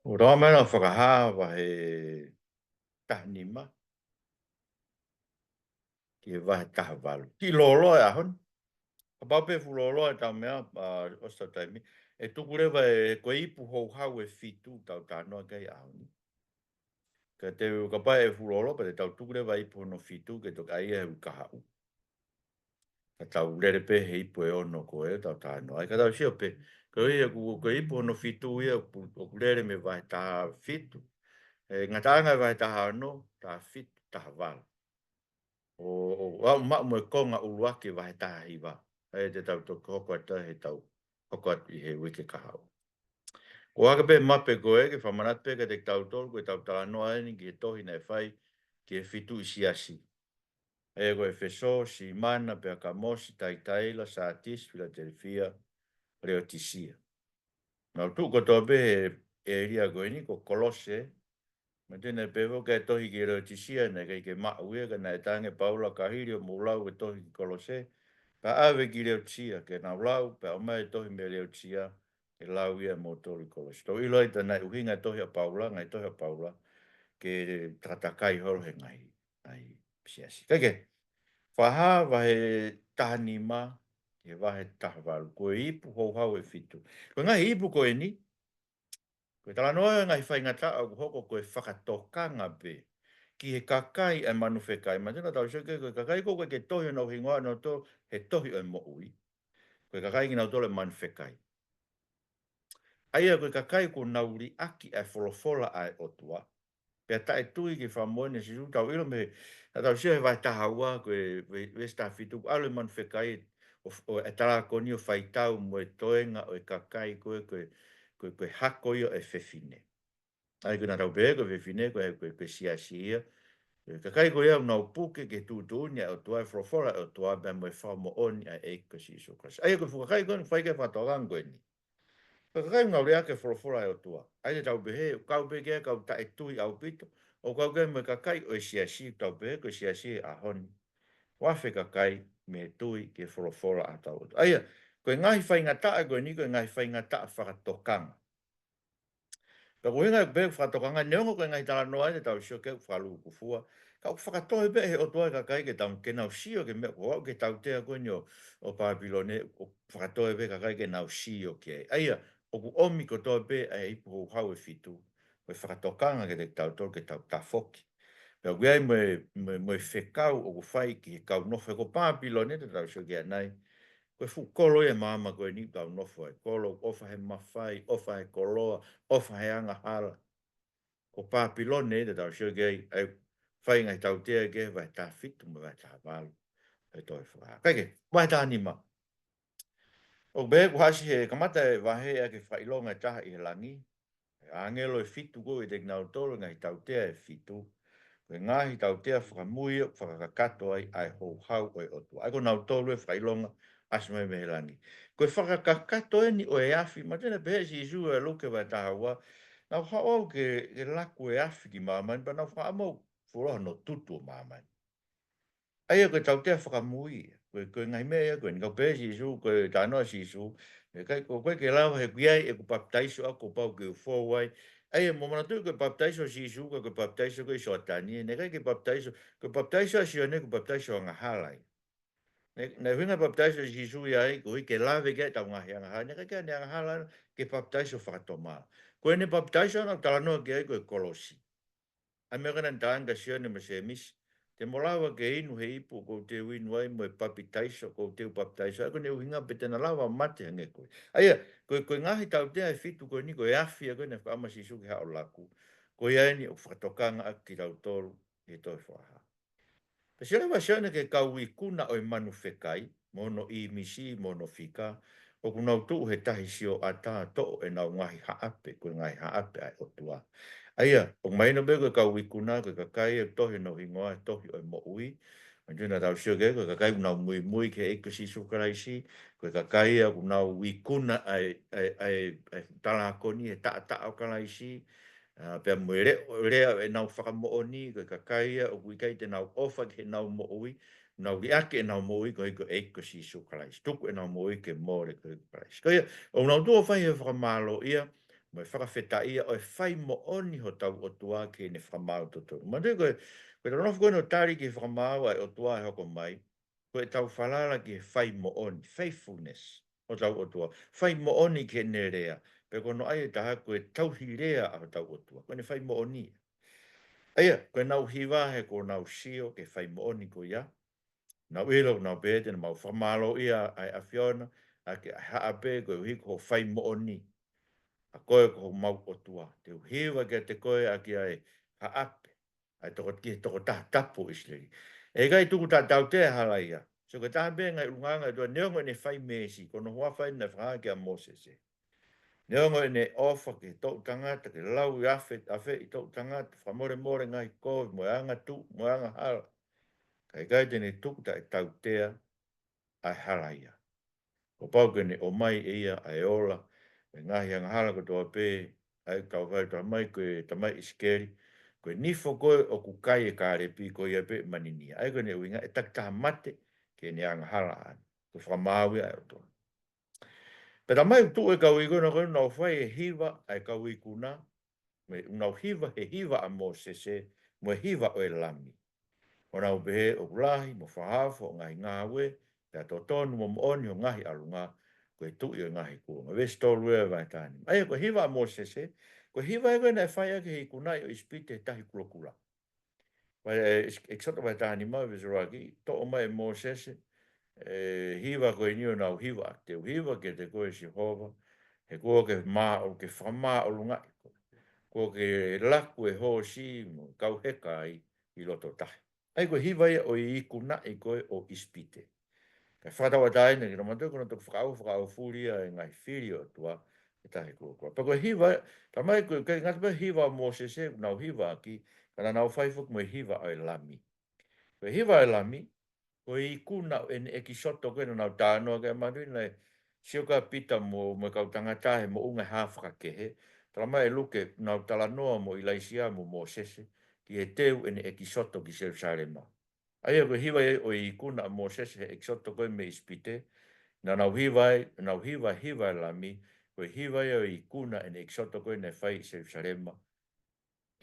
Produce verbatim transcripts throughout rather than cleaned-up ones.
ʻOku tau ō mai ʻo fakahā vahe taha nima ki he vahe taha valu. Kiʻi lōloa e ʻaho ni. Kapau pē fuʻu lōloa ʻetau meʻa, ʻa, ʻosi ʻetau taimi, ʻe tuku leva e, ko e ipu houhau ʻe fitu ʻoku tau talanoa ki ai he ʻaho ni. Ka te u, kapau ʻe fuʻu lōloa, pea te tau tuku leva e ipu hono fitu ke toki ʻai ia he uike kahaʻu. Ka tau lele pē he ipu ʻe ono ko ē ʻoku tau talanoa ai. Ka tau sio pē, ko ia ʻoku, ko e ipu hono fitu ia ʻoku, ʻoku lele mei he vahe taha fitu. ʻE ngataʻanga e vahe taha ono, taha fitu, taha valu. ʻO, ʻo, ʻo aʻu maʻu mo e konga ʻuluaki vahe taha hiva. ʻE te tau toki hoko atu he tau hoko atu ʻi he uike kahaʻu. Ko e hā pē mape ko ē ke fakamanatu pē kiate kitautolu, ko ʻetau talanoa eni ki he tohi naʻe fai ki he fitu ʻi siasi. ʻA ia ko ʻEfesō, Simana, Peakamosi, Taiataila, Sātisi, Filatelifia, Leotisia. Naʻa nau tuʻu kotoa pē he ʻēlia ko eni, ko Kolose. Mahino pē foki e tohi ki Leotisia, naʻe ʻikai ke maʻu ia, ka naʻe talaange ʻe Paula ka hili hoʻomou lau e tohi ki Kolose, pea ʻave ki Leotisia, ke nau lau, pea ʻomai e tohi mei Leotisia, ke lau ia ʻe moutolu ʻi Kolose. Tau ʻilo ai tā naʻe ʻuhinga e tohi ʻa Paula, ngaahi tohi ʻa Paula, ke takatakai holo he ngaahi, ngaahi siasi. Kae kehe, fakahā vahe taha nima, ki he vahe taha valu, ko e ipu houhau ʻe fitu. Ko e ngaahi ipu ko eni, ko e talanoa e ngaahi faingataʻa ʻoku hoko ko e fakatokanga pē ki he kakai ʻa e manu fekai. Mahino tau sio ki ai, ko e kakai ko ē ʻoku ʻikai ke tohi honau hingoa ʻanautolu he tohi ʻo e moʻui, ko e kakai kinautolu ʻa e manu fekai. ʻA ia ko e kakai kuo nau liʻaki ʻa e folofola ʻa e ʻOtua, pea taʻetui ki he fakamoʻoni ʻa Sīsū. Tau ʻilo mei, naʻa tau sio he vahe taha ua, ko e ve-, veesi taha fitu, ʻalu e manu fekai ʻo, ʻo e talākoni ʻo faitau mo e toenga ʻo e kakai ko ē, ko e, ko e, ko e hako ia ʻo e fefine. ʻA ia ko ʻenau tau pehē ko e fefine, ko e, ko e, ko e siasi ia. Ko e kakai ko ia ʻoku nau puke ki he tuʻutuʻuni ʻa e ʻOtua, e folofola ʻa e ʻOtua, pea mo e fakamoʻoni ʻa e ʻEiki ko Sīsū Kalaisi. ʻA ia ko e fuʻu kakai ko ē ʻoku fai ki ai e fakatokanga ko eni. Ko e kakai ʻoku nau liʻaki e folofola ʻa e ʻOtua. ʻA ia te tau pehē, ʻoku kau pē ki ai e kau taʻetui ʻaupito, ʻoku kau ki ai mo e kakai ʻo e siasi, tau pehē ko e siasi he ʻaho ni. ʻOku afe kakai mei he tui ki he folofola ʻa hotau ʻOtua. ʻA ia, ko e ngaahi faingataʻa ko eni, ko e ngaahi faingataʻa fakatokanga. Pea ko e ʻuhinga ia ʻoku pehē fakatokanga, neongo ko e ngaahi talanoa ia te tau sio ki ai ʻoku fakalūkufua, ka ʻoku fakatoe pē ʻe he ʻOtua e kakai ke tau, ke nau sio ki he meʻa ko ē, ke tautea ko eni ʻo, ʻo Pāpilone, ʻoku fakatoe pē e kakai ke nau sio ki ai. ʻA ia, ʻoku ʻomi kotoa pē ʻa e ipu houhau ʻe fitu, ko e fakatokanga kiate kitautolu ke tau tafoki. Pea ʻoku ʻi ai mo e, mo e, mo e fekau ʻoku fai ki he kau nofo, he ko Pāpilone te tau sio ki ai ʻanenai, ko e fuʻu kolo ia e maama ko eni ʻoku tau nofo ai. Kolo ʻofa he mafai, ʻofa he koloa, ʻofa he angahala. Ko Pāpilone te tau sio ki ai, ʻa ia ʻoku fai e ngaahi tautea ki ai he vahe taha fitu mo e vahe taha valu ʻo e tohi Fakahā. Kae kehe, vahe taha nima. ʻOku pehē kuo ʻasi he kamata e vahe ʻa e fakaʻilonga ʻe taha ʻi he langi, ʻe ʻāngelo ʻe fitu ko ē ʻiate kinautolu e ngaahi tautea ʻe fitu. Ko e ngaahi tautea fakamui ʻoku fakakakato ai ʻa e houhau ʻo e ʻOtua. ʻA ia ko kinautolu e fakaʻilonga ʻasi mai mei he langi. Ko e fakakakato eni ʻo e afi, mahino pehē ʻe Sīsū ʻi Luke vahe taha ua, naʻa ku haʻu au ke, ke laku e afi ki māmani, pea naʻa ku fakaʻamu au fuoloa hono tutu ʻo māmani. ʻA ia ko e tautea fakamui ia, ko e, ko e ngaahi meʻa ia ko eni, ka pehē ʻe Sīsū, ko e talanoa ʻa Sīsū, ʻe ʻikai, ko, ʻoku ʻikai ke lava he ʻoku ʻi ai ʻeku papitaiso ʻaʻaku kuo pau ke u fou ai. ʻA ia, mou manatuʻi ko e papitaiso ʻa Sīsū, ʻikai ko e papitaiso ko ē ʻi Soatani, naʻe ʻikai ke papitaiso, ko e papitaiso ʻa Sione, ko e papitaiso angahala ia. Naʻe, naʻe ʻuhinga e papitaiso ʻa Sīsū ia ai, koeʻuhi ke lave ki ai ʻetau ngaahi angahala, naʻe ʻikai ke ʻi ai haʻane angahala ke papitaiso fakatomala. Ko ʻene papitaiso naʻa ku talanoa ki ai ko e kolosi. ʻA e meʻa ko ē naʻa ne talaange kia Sione mo Sēmisi, te mo lava ke inu he ipu ʻoku ou teu inu ai mo e papitaiso ʻoku ou teu papitaiso ai, ko ʻene ʻuhinga pē te na lava mate hangē ko ia. ʻA ia, ko e, ko e ngaahi tautea ʻe fitu ko eni, ko e afi ia ko ē naʻe fakaʻamu ʻa Sīsū ke haʻu ʻo laku. Ko ia eni ʻoku fakatokanga ʻaki kitautolu ʻi he tohi Fakahā. Pea sio leva ʻa Sione ki he kau ikuna ʻo e manu fekai, mo hono ʻīmisi, mo hono fika, ʻoku nau tuʻu he tahi sioʻata ʻo toʻo ʻenau ngaahi haʻape, ko e ngaahi haʻape ʻa e ʻOtua. ʻA ia, ʻoku mahino pē ko e kau ikuna, ko e kakai ia ʻoku tohi honau hingoa he tohi ʻo e moʻui. Mahino naʻa tau sio ki ai, ko e kakai ʻoku nau muimui ki he ʻEiki ko Sīsū Kalaisi, ko e kakai ia ʻoku nau ikuna ʻa e, ʻa e, ʻa e, ʻa e talākoni he taʻataʻa ʻo Kalaisi, ʻa, pea mo e lea, lea ʻenau fakamoʻoni, ko e kakai ia ʻoku ʻikai te nau ʻofa ki heʻenau moʻui, nau liʻaki ʻenau moʻui koeʻuhi ko e ʻEiki ko Sīsū Kalaisi. Tuku ʻenau moʻui ke mole koeʻuhi ko Kalaisi. Ko ia, ʻoku nau tuʻu ʻo fai ha fakamālō ia, mo e fakafetaʻia ʻo e fai moʻoni hotau ʻOtua ki heʻene fakamaau totonu. Manatuʻi ko e, ko e tau nofo ko eni ʻo tali ki he fakamaau ʻa e ʻOtua ʻe hoko mai, ko ʻetau falala ki he fai moʻoni, faithfulness, hotau ʻOtua. Fai moʻoni ki heʻene lea, pea ko hono ʻai ʻe taha ko e tauhi lea ʻa hotau ʻOtua. Ko ʻene fai moʻoni. ʻA ia, ko ʻenau hiva he kuo nau sio ki he fai moʻoni ko ia. Nau ʻilo, nau pehē te nau mau fakamālōʻia ʻa e ʻAfiona, ʻaki ʻa e haʻape koeʻuhi ko hoʻo fai moʻoni. ʻA koe ko homau ʻOtua. Te u hiva kiate koe ʻaki ʻa e haʻape, ʻa e toko, ki he tokotaha tapu ʻo ʻIsileli. ʻE ʻikai tuku taʻetautea e hala ia. So ko e taha pē ngaahi ʻulungaanga ʻa e ʻOtua, neongo ʻene fai meesi, ko hono huafa eni naʻe fakahā kia Mōsese. Neongo ʻene ʻofa ki he toʻu tangata, ke lau ʻi ʻafe, ʻafeʻi toʻu tangata, fakamolemole ngaahi kovi, mo e angatuʻu, mo e angahala. Ka ʻikai te ne tuku taʻetautea ʻa e hala ia. Kuo pau ke ne ʻomai ʻe ia ʻa e ola, mo e ngaahi angahala kotoa pē, ʻa ia ʻoku tau fai, talamai ko e, talamai ʻe ʻIsikeli, ko e nifo ko ē ʻoku kai e kālepi ko ia pē ʻe maninia. ʻA ia ko ʻene ʻuhinga ʻe takitaha mate ki heʻene angahala ʻaʻana. Ko e fakamaau ia ʻa e ʻOtua. Pea talamai ʻoku tuʻu e kau ikuna ko ē ʻo nau fai e hiva ʻa e kau ikuna, mo ʻenau hiva he hiva ʻa Mōsese, mo e hiva ʻo e Lami. ʻO nau pehē ʻoku lahi mo fakaofo hoʻo ngaahi ngāue, pea totonu mo moʻoni hoʻo ngaahi ʻalunga, ko e Tuʻi ʻo e ngaahi kuonga. Veesi tolu ʻo e vahe taha nima. ʻA ia ko e hiva ʻa Mōsese, ko e hiva ia ko ē naʻe fai ʻaki e ikunaʻi ʻo ʻIsipite he Tahi Kulokula. Vai, ʻe, ʻEkisoto vahe taha nima, veesi ʻuluaki, toʻo mai ʻe Mōsese, ʻe, hiva ko eni ʻo nau hiva, te u hiva kiate koe Sihova, he kuo ke mā-, ke fakamāʻolungaʻi koe. Kuo ke laku e hoosi mo e kau heka ai ʻi loto tahi. ʻA ia ko e hiva ia ʻo e ikunaʻi ko ē ʻo ʻIsipite. Kae fakatauʻatāina kinautolu ko ʻenau toki fakaʻau, fakaʻaufuli ʻa e ngaahi fili ʻo e ʻOtua he Tahi Kulokula. Pea ko e hiva, talamai ko e, ʻikai ngata pē hiva ʻa Mōsese, nau hiva ʻaki, ka naʻa nau fai foki mo e hiva ʻo e Lami. Ko e hiva ʻo e Lami, ko e ikuna ʻo ʻene ʻEkisoto ko ē naʻa nau talanoa ki ai, manatuʻi naʻe sio ko ē ʻa Pita mo, mo e kau tangata he moʻunga ʻi he hā fakakehe. Talamai ʻe Luke, nau talanoa mo ʻIlaisiā mo Mōsese, ki he teu ʻene ʻEkisoto ki Selusalema. ʻA ia ko e hiva ia ʻo e ikuna ʻa Mōsese he ʻEkisoto ko ē mei ʻIsipite, naʻa nau hiva ai, nau hiva, hiva ʻo e Lami, ko e hiva ia ʻo e ikuna ʻene ʻEkisoto ko ē naʻe fai ʻi Selusalema,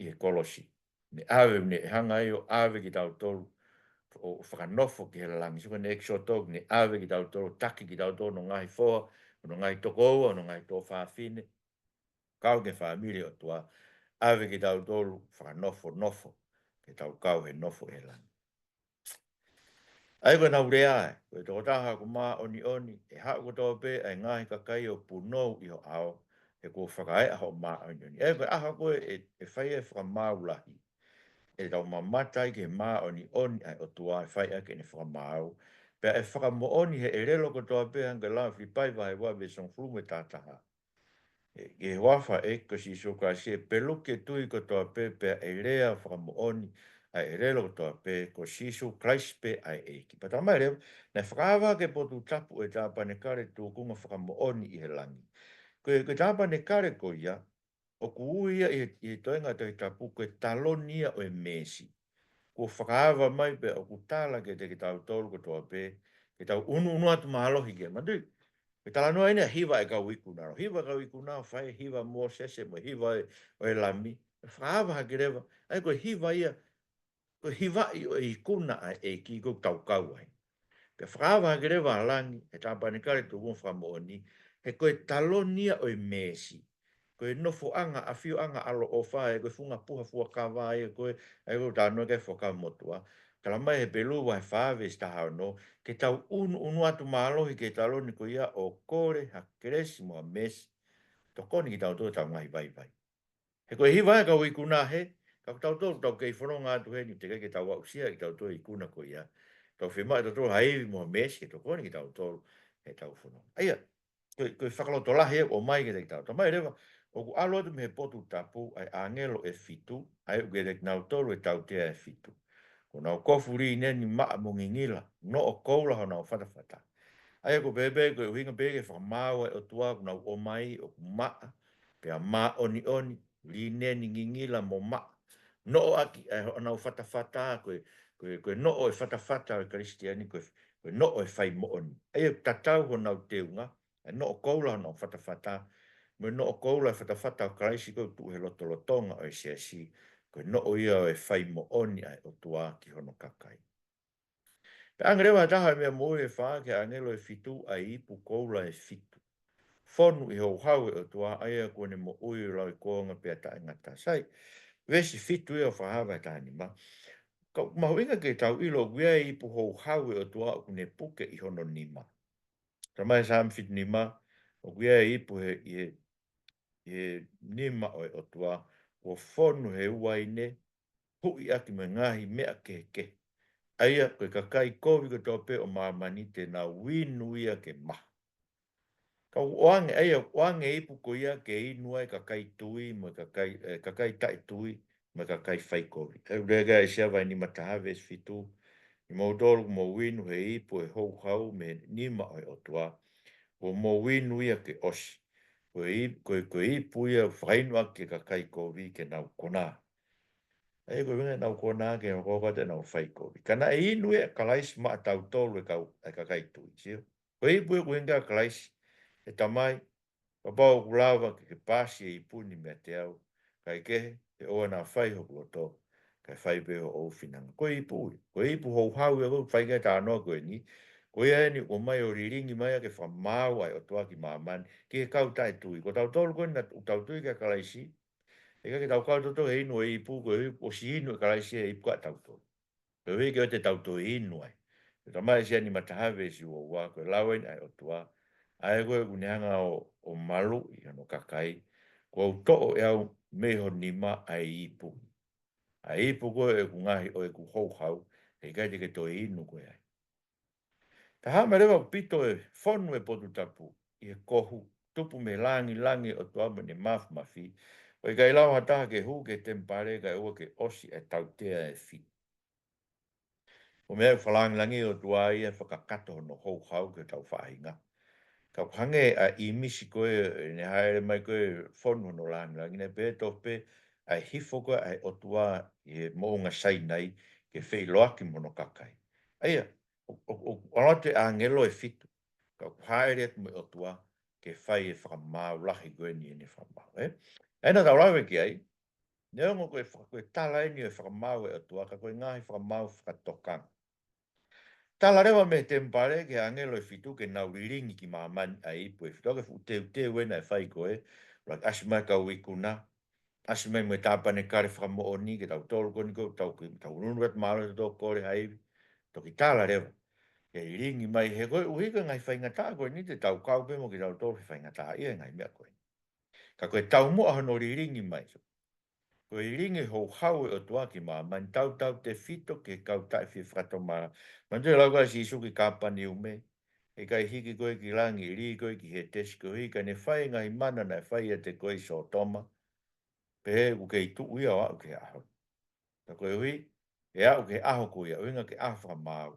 ʻi he kolosi. Ne ʻave, ne hanga ai ʻo ʻave kitautolu, ʻo fakanofo ki he langi. So ko ʻene ʻEkisoto, ne ʻave kitautolu, taki kitautolu hono ngaahi foha, hono ngaahi tokoua, hono ngaahi tuofāfine, kau ki he fāmili ʻo e ʻOtua, ʻave kitautolu, fakanofonofo, ke tau kau he nofo ʻi he langi. ʻA ia ko ʻenau lea ē, ko e tokotaha ʻoku māʻoniʻoni, ʻe haʻu kotoa pē ʻa e ngaahi kakai ʻo punou ʻi ho ʻao, he kuo fakaeʻa hoʻo māʻoniʻoni. ʻA ia ko e ʻaho ko ē ʻe, ʻe fai ai e fakamaau lahi, ʻe tau mamata ai ki he māʻoniʻoni ʻa e ʻOtua ʻe fai ʻaki ʻene fakamaau, pea ʻe fakamoʻoni he ʻelelo kotoa pē, hangē ko e lau ʻa Filipai vahe ua veesi hongofulu mo e taha taha. ʻE, ʻi he huafa ʻo e ʻEiki ko Sīsū Kalaisi, ʻe peluki e tui kotoa pē, pea ʻe lea fakamoʻoni ʻa e ʻelelo kotoa pē, ko Sīsū Kalaisi pē ʻa e ʻEiki. Pea talamai leva, naʻe fakaava ki he potu tapu ʻo e tāpanekale tūkunga fakamoʻoni ʻi he langi. Ko e, ko e tāpanekale ko ia, ʻoku ui ia ʻi he, ʻi he toenga Tohi Tapu ko e taloni ia ʻo e meesi. Kuo fakaava mai pea ʻoku tala kiate kitautolu kotoa pē, ke tau ʻunuʻunu atu mālohi ki ai. Manatuʻi, ko e talanoa eni ʻa e hiva ʻa e kau ikuna. Hiva ʻa e kau ikuna, fai hiva ʻa Mōsese mo e hiva ʻo e Lami. Fakaava hake leva, ʻa ia ko e hiva ia, ko e hivaʻi ʻo e ikuna ʻa e ʻEiki ʻoku tau kau ai. Pea fakaava hake leva ʻa langi, he tāpanekale tūkunga fakamoʻoni, he ko e taloni ia ʻo e meesi. Ko e nofoʻanga, ʻafioʻanga ʻaloʻofa, ʻa ia ko e funga puha fuakava, ʻa ia ko e, ʻa ia ko e talanoa ki he Fuakava Motuʻa. Talamai ʻe Hepelū vahe fā veesi taha ono, ke tau ʻunuʻunu atu mālohi ki he taloni ko ia ʻo kole ha kelesi mo ha meesi. Tokoni kitautolu ʻi heʻetau ngaahi vaivai. He ko e hiva ʻa e kau ikuna he, ka ko tautolu ʻoku tau kei fononga atu heni, teʻeki ke tau aʻusia ʻe kitautolu e ikuna ko ia. Tau fiemaʻu ʻe tautolu ha ivi mo ha meesi ke tokoni kitautolu heʻetau fononga. ʻA ia, ko e, ko e fakalotolahi ē ʻoku ʻomai kiate kitautolu. Talamai leva, ʻoku ʻalu atu mei he potu tapu ʻa e ʻāngelo ʻe fitu, ʻa ia ʻoku ʻiate kinautolu e tautea ʻe fitu. Ko honau kofu līneni maʻa mo ngingila, noʻo koula honau fatafata. ʻA ia ko e pehē pē, ko e ʻuhinga pē ki he fakamaau ʻa e ʻOtua ʻoku nau ʻomai ʻoku maʻa, pea māʻoniʻoni, līneni ngingila mo maʻa. Noʻo ʻaki ʻa honau fatafata, ko e, ko e, ko e noʻo e fatafata ʻo e Kalisitiane, ko e, ko e noʻo e fai moʻoni. ʻA ia tatau honau teunga, ʻa e noʻo koula honau fatafata, mo e noʻo koula e fatafata ʻo Kalaisi ko ē ʻoku tuʻu he lotolotonga ʻo e siasi, ko e noʻo ia ʻo e fai moʻoni ʻa e ʻOtua ki hono kakai. Pea ʻange leva ha taha e meʻa moʻui ʻe fā ki he ʻāngelo ʻe fitu ʻa e ipu koula ʻe fitu. Fonu ʻi he houhau ʻo e ʻOtua, ʻa ia kuo ne moʻui ʻo lauikuonga pea taʻengata. Sai, veesi fitu ia ʻo Fakahā vahe taha nima. Ka ʻoku mahuʻinga ke tau ʻilo ʻoku ʻi ai e ipu houhau ʻo e ʻOtua ʻoku ne puke ʻi hono nima. Talamai ʻe Saame fitu nima, ʻoku ʻi ai e ipu he, ʻi he, ʻi he nima ʻo e ʻOtua, kuo fonu he uaine, huʻi ʻaki mo e ngaahi meʻa kehekehe. ʻA ia, ko e kakai kovi kotoa pē ʻo māmani te nau inu ia ke maha. Ka ʻoange, ʻa ia, ʻoange e ipu ko ia ke inu ai e kakai tui, mo e kakai, e, kakai taʻetui, mo e kakai faikovi. ʻOku lea ki ai ʻa ʻAisea vahe nima taha veesi fitu, ʻimoutolu kuo mou inu he ipu ʻo e houhau mei he nima ʻo e ʻOtua, kuo mou inu ia ke ʻosi. Ko e ip-, ko e, ko e ipu ia ʻoku fakainu ʻaki e kakai kovi ke nau konā. ʻA ia ko e ʻuhinga ʻenau konā ke nau hoko atu ʻenau faikovi. Ka naʻe inu ʻe Kalaisi maʻatautolu e kau, e kakai tui, sio? Ko e ipu ia ʻoku ʻuhinga ki ai ʻa Kalaisi, ʻe Tamai, kapau ʻoku lava ke ke paasi e ipu ni meiate au, kae kehe, ʻe ʻoua naʻa fai hoku loto, kae fai pē hoʻo finanga. Ko e ipu ia, ko e ipu houhau ia ʻoku fai ki ai e talanoa ko eni, ko ia eni ʻoku ʻomai ʻo lilingi mai ʻaki e fakamaau ʻa e ʻOtua ki māmani, ki he kau taʻetui. Ko tautolu ko eni naʻa tau tui kia Kalaisi, ʻikai ke tau kau tautolu he inu e ipu, ko e ipu ʻosi inu ʻe Kalaisi e ipu kia tautolu. Koeʻuhi ke ʻoua te tau toe inu ai. Pea talamai ʻe ʻAisea nima taha veesi ua ua, ko e lau eni ʻa e ʻOtua, ʻa ia ko ē ʻoku ne hanga ʻo, ʻo maluʻi hono kakai, kuo u toʻo ʻe au mei ho nima ʻa e ipu. ʻA e ipu ko ē ʻeku ngaahi, ʻo ʻeku houhau, heʻikai te ke toe inu koe ai. Pea hā mai leva ʻaupito e fonu e potu tapu ʻi he kohu, tupu mei he langilangi ʻo e ʻOtua mo ʻene mafimafi, ʻo ʻikai lava ha taha ke hū ki he temipale kae ʻoua ke ʻosi e tautea ʻe fitu. Ko e meʻa ʻoku fakalāngilangiʻi ʻe he ʻOtua ia fakakakato hono houhau ki hotau faʻahinga. Ka ʻoku hangē ʻa e ʻīmisi ko ē, ʻene hāʻele mai ko ē fonu hono langilangi, naʻe pehē tofu pē ʻa e hifo ko ē ʻa e ʻOtua ʻi he moʻunga Sainai ke feʻiloaki mo hono kakai. ʻA ia, ʻo, ʻo, ʻo, ʻalu atu e ʻāngelo ʻe fitu, ka ʻoku hāʻele atu mo e ʻOtua ke fai e fakamaau lahi ko eni ʻene fakamaau, ē? ʻA ia naʻa tau lave ki ai, neongo ko e faka-, ko e tala eni ʻo e fakamaau ʻa e ʻOtua, ka ko e ngaahi fakamaau fakatokanga. Tala leva mei he temipale ki he ʻāngelo ʻe fitu ke nau lilingi ki māmani ʻa e ipu ʻe fitu. Ko e fuʻu teuteu ena ʻe fai ko ē, ʻuluaki ʻasi mai e kau ikuna, ʻasi mai mo e tāpanekale fakamoʻoni, ke tautolu ko eni ko ē, tau ki, tau nunu atu mālō ʻo tau kole ha ivi, toki tala leva ke lilingi mai, he koeʻuhi ko e ngaahi faingataʻa ko eni te tau kau pē mo kitautolu he faingataʻaʻia e ngaahi meʻa ko eni. Ka ko e taumuʻa hono lilingi mai, ko e lilingi houhau ʻa e ʻOtua ki māmani, tautautefito ki he kau taʻe fie fakatomala. Manatuʻi e lau ko ē ʻa Sīsū ki Kāpaneume, heʻikai hiki koe ki langi, lī koe ki Hētesi, koeʻuhi ka ne fai e ngaahi mana naʻe fai ʻiate koe ʻi Sōtoma, pehē ʻoku kei tuʻu ia ʻo aʻu ki he ʻaho ni. Ka koeʻuhi ʻe aʻu ki he ʻaho ko ia, ʻuhinga ki he ʻaho fakamaau,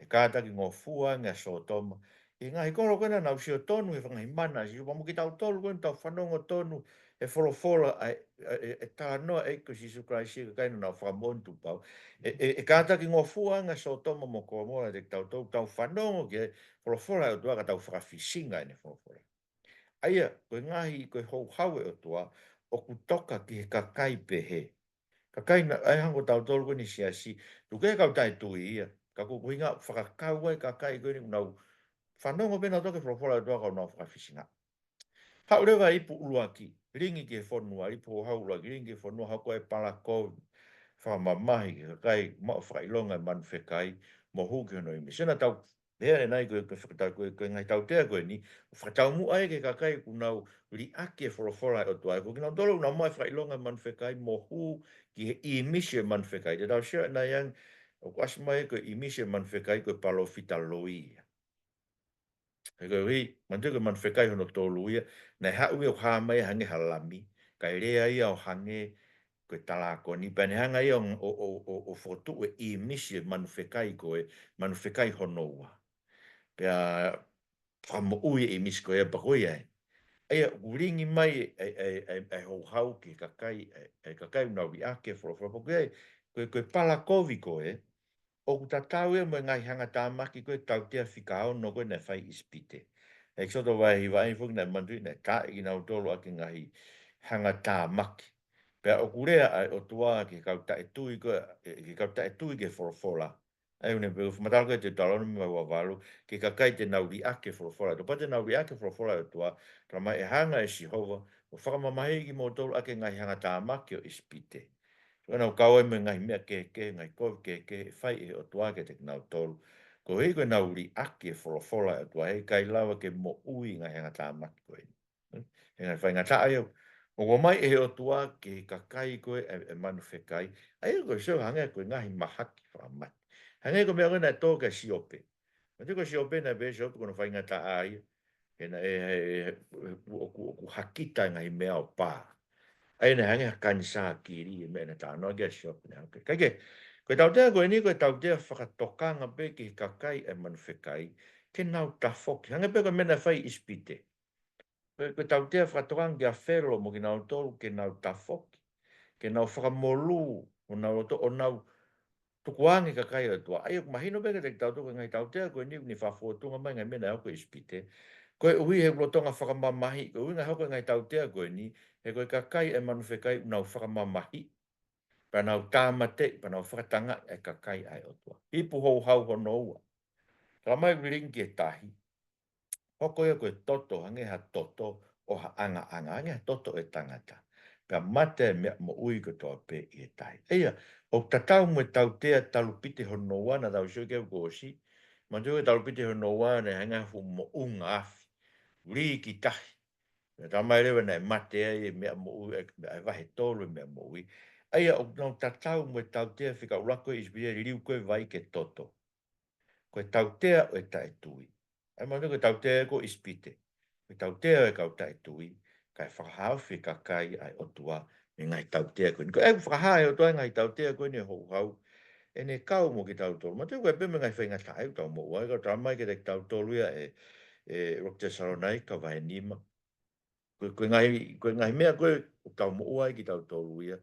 ʻe kātakingofua ange ʻa Sōtoma ʻi he ngaahi kolo ko ē naʻa nau sio tonu he ngaahi mana ʻa Sīsū, pea mo kitautolu ko eni tau fanongo tonu he folofola ʻa e, ʻa e, ʻa e talanoa ʻa e ʻEiki ko Sīsū Kalaisi ki he kakai naʻa nau fakamoʻoni tukupau. ʻE, ʻe, ʻe kātakingofua ange ʻa Sōtoma mo Komola ʻiate kitautolu, tau fanongo ki he folofola ʻa e ʻOtua ka tau fakafisinga ʻene folofola. ʻA ia, ko e ngaahi, ko e houhau ʻa e ʻOtua, ʻoku toka ki he kakai pehē. Kakai naʻe hangē ko tautolu ko eni siasi, tuku kehe kau taʻetui ia, ka ko e ʻuhinga fakakau ai e kakai ko eni ʻoku nau fanongo pē nautolu ki he folofola ʻa e ʻOtua ka ʻoku nau fakafisinga. Haʻu leva e ipu ʻuluaki, lilingi ki he fonua, ipu houhau ʻuluaki, lilingi ki he fonua, hoko e palakovi fakamamahi ki he kakai maʻu fakaʻilonga e manu fekai, mo hū ki hono ʻīmisi. Naʻa tau pehē ʻanenai ko e, ko e fakatau-, ko e, ko e ngaahi tautea ko eni, fakataumuʻa ia ki he kakai ʻoku nau liʻaki e folofola ʻa e ʻOtua, ko kinautolu ʻoku nau maʻu e fakaʻilonga e manu fekai mo hū ki he ʻīmisi e manu fekai. Te tau sio ʻanenai ange, ʻoku ʻasi mai ko e ʻīmisi e manu fekai ko e palōfita loi ia. He koeʻuhi, manatuʻi ko e manu fekai hono tolu ia, naʻe haʻu ia ʻo hā mai hangē ha lami, kae lea ia ʻo hangē ko e talākoni, pea ne hanga ia ʻo, ʻo, ʻo, ʻo, ʻo fokotuʻu e ʻīmisi e manu fekai ko ē, manu fekai hono ua. Pea fakamoʻui e ʻīmisi ko ē, pea ko ia ē. ʻA ia, ʻoku lilingi mai e, e, e, e, e houhau ki he kakai, e, e kakai ʻoku nau liʻaki e folofola, pea ko ia ē, ko e, ko e palakovi ko ē, ʻoku tatau ia mo e ngaahi hangatāmaki ko ē tautea fika ono ko ē naʻe fai ʻi ʻIsipite. ʻEkisoto vahe hiva ai foki naʻe manatuʻi naʻe taaʻi kinautolu ʻaki e ngaahi hangatāmaki. Pea ʻoku lea ʻa e ʻOtua ki he kau taʻetui ko ē, ki he kau taʻetui ki he folofola. ʻA ia ʻoku ne pehē, fakamatala ko ē Teutalōnome vahe ua valu, ki he kakai te nau liʻaki e folofola. Topate nau liʻaki e folofola ʻa e ʻOtua, talamai ʻe hanga ʻe Sihova ʻo fakamamahiʻi kimoutolu ʻaki e ngaahi hangatāmaki ʻo ʻIsipite. Ko ʻenau kau ai mo e ngaahi meʻa kehekehe, ngaahi kovi kehekehe, ʻe fai ʻe he ʻOtua kiate kinautolu. Koeʻuhi ko ʻenau liʻaki e folofola ʻa e ʻOtua, heʻikai lava ke moʻui e ngaahi hangatāmaki ko eni. He ngaahi faingataʻa ia ʻoku ʻomai ʻe he ʻOtua ki he kakai ko ē ʻa e, ʻa e manu fekai. ʻA ia ko e sio hangē ko e ngaahi mahaki fakamate. Hangē ko e meʻa ko ē naʻe tō kia Siope. Manatuʻi ko Siope naʻe pehē ʻe Siope ko hono faingataʻa ia. He naʻe, he, he, he, ʻoku, ʻoku hakita e ngaahi meʻa ʻo pā. ʻA ia naʻe hangē ha kanisā kili e meʻa naʻe talanoa ki ai Siope naʻe, okay. Kae kehe, ko e tautea ko eni ko e tautea fakatokanga pē ki he kakai ʻa e manu fekai, ke nau tafoki. Hangē pē ko e meʻa naʻe fai ʻi ʻIsipite. Ko e, ko e tautea fakatokanga kia Felo mo kinautolu ke nau tafoki, ke nau fakamolū honau loto, ʻo nau tukuange e kakai ʻo e ʻOtua. ʻA ia ʻoku mahino pē kiate kitautolu ko e ngaahi tautea ko eni ʻoku ne fakafotunga mai e ngaahi meʻa naʻe hoko ʻi ʻIsipite. Ko e ʻuhi he ʻoku lolotonga fakamamahiʻi, ko e ʻuhinga ʻoku hoko e ngaahi tautea ko eni, he ko e kakai ʻa e manu fekai ʻoku nau fakamamahiʻi, pea nau tāmateʻi, pea nau fakatangaʻi e kakai ʻa e ʻOtua. Hipu houhau hono ua. Talamai ʻoku lilingi ki he tahi. Hoko ia ko e toto, hangē ha toto ʻo ha ʻangaʻanga, hangē ha toto ʻo e tangata. Pea mate e meʻa moʻui kotoa pē ʻi he tahi. ʻA ia, ʻoku tatau mo e tautea Talupite hono ua naʻa tau sio ki ai kuo ʻosi. Manatuʻi ko e Talupite hono ua naʻe hangē ha fuʻu moʻunga afi. Lī ki tahi. Pea talamai leva naʻe mate ai e meʻa moʻui, e, e vahe tolu e meʻa moʻui. ʻA ia, ʻoku nau tatau mo e tautea fika ʻuluaki ʻi ʻIsipite, liliu ko ē e vai ke toto. Ko e tautea ʻo e taʻetui. ʻA ia manatuʻi ko e tautea ko ʻIsipite. Ko e tautea ʻo e kau taʻetui, kae fakahaofi e kakai ʻa e ʻOtua mei he ngaahi tautea ko eni. Ko e fakahā ʻe he ʻOtua e ngaahi tautea ko eni ʻo e houhau, ʻene kau mo kitautolu. Manatuʻi ko e pehē mo e ngaahi faingataʻa ʻoku tau moʻua ai, ka ʻoku talamai kiate kitautolu ia ʻe, ʻe ʻuluaki Tesalonaika vahe nima. Ko e, ko e ngaahi, ko e ngaahi meʻa ko ē ʻoku tau moʻua ai kitautolu ia,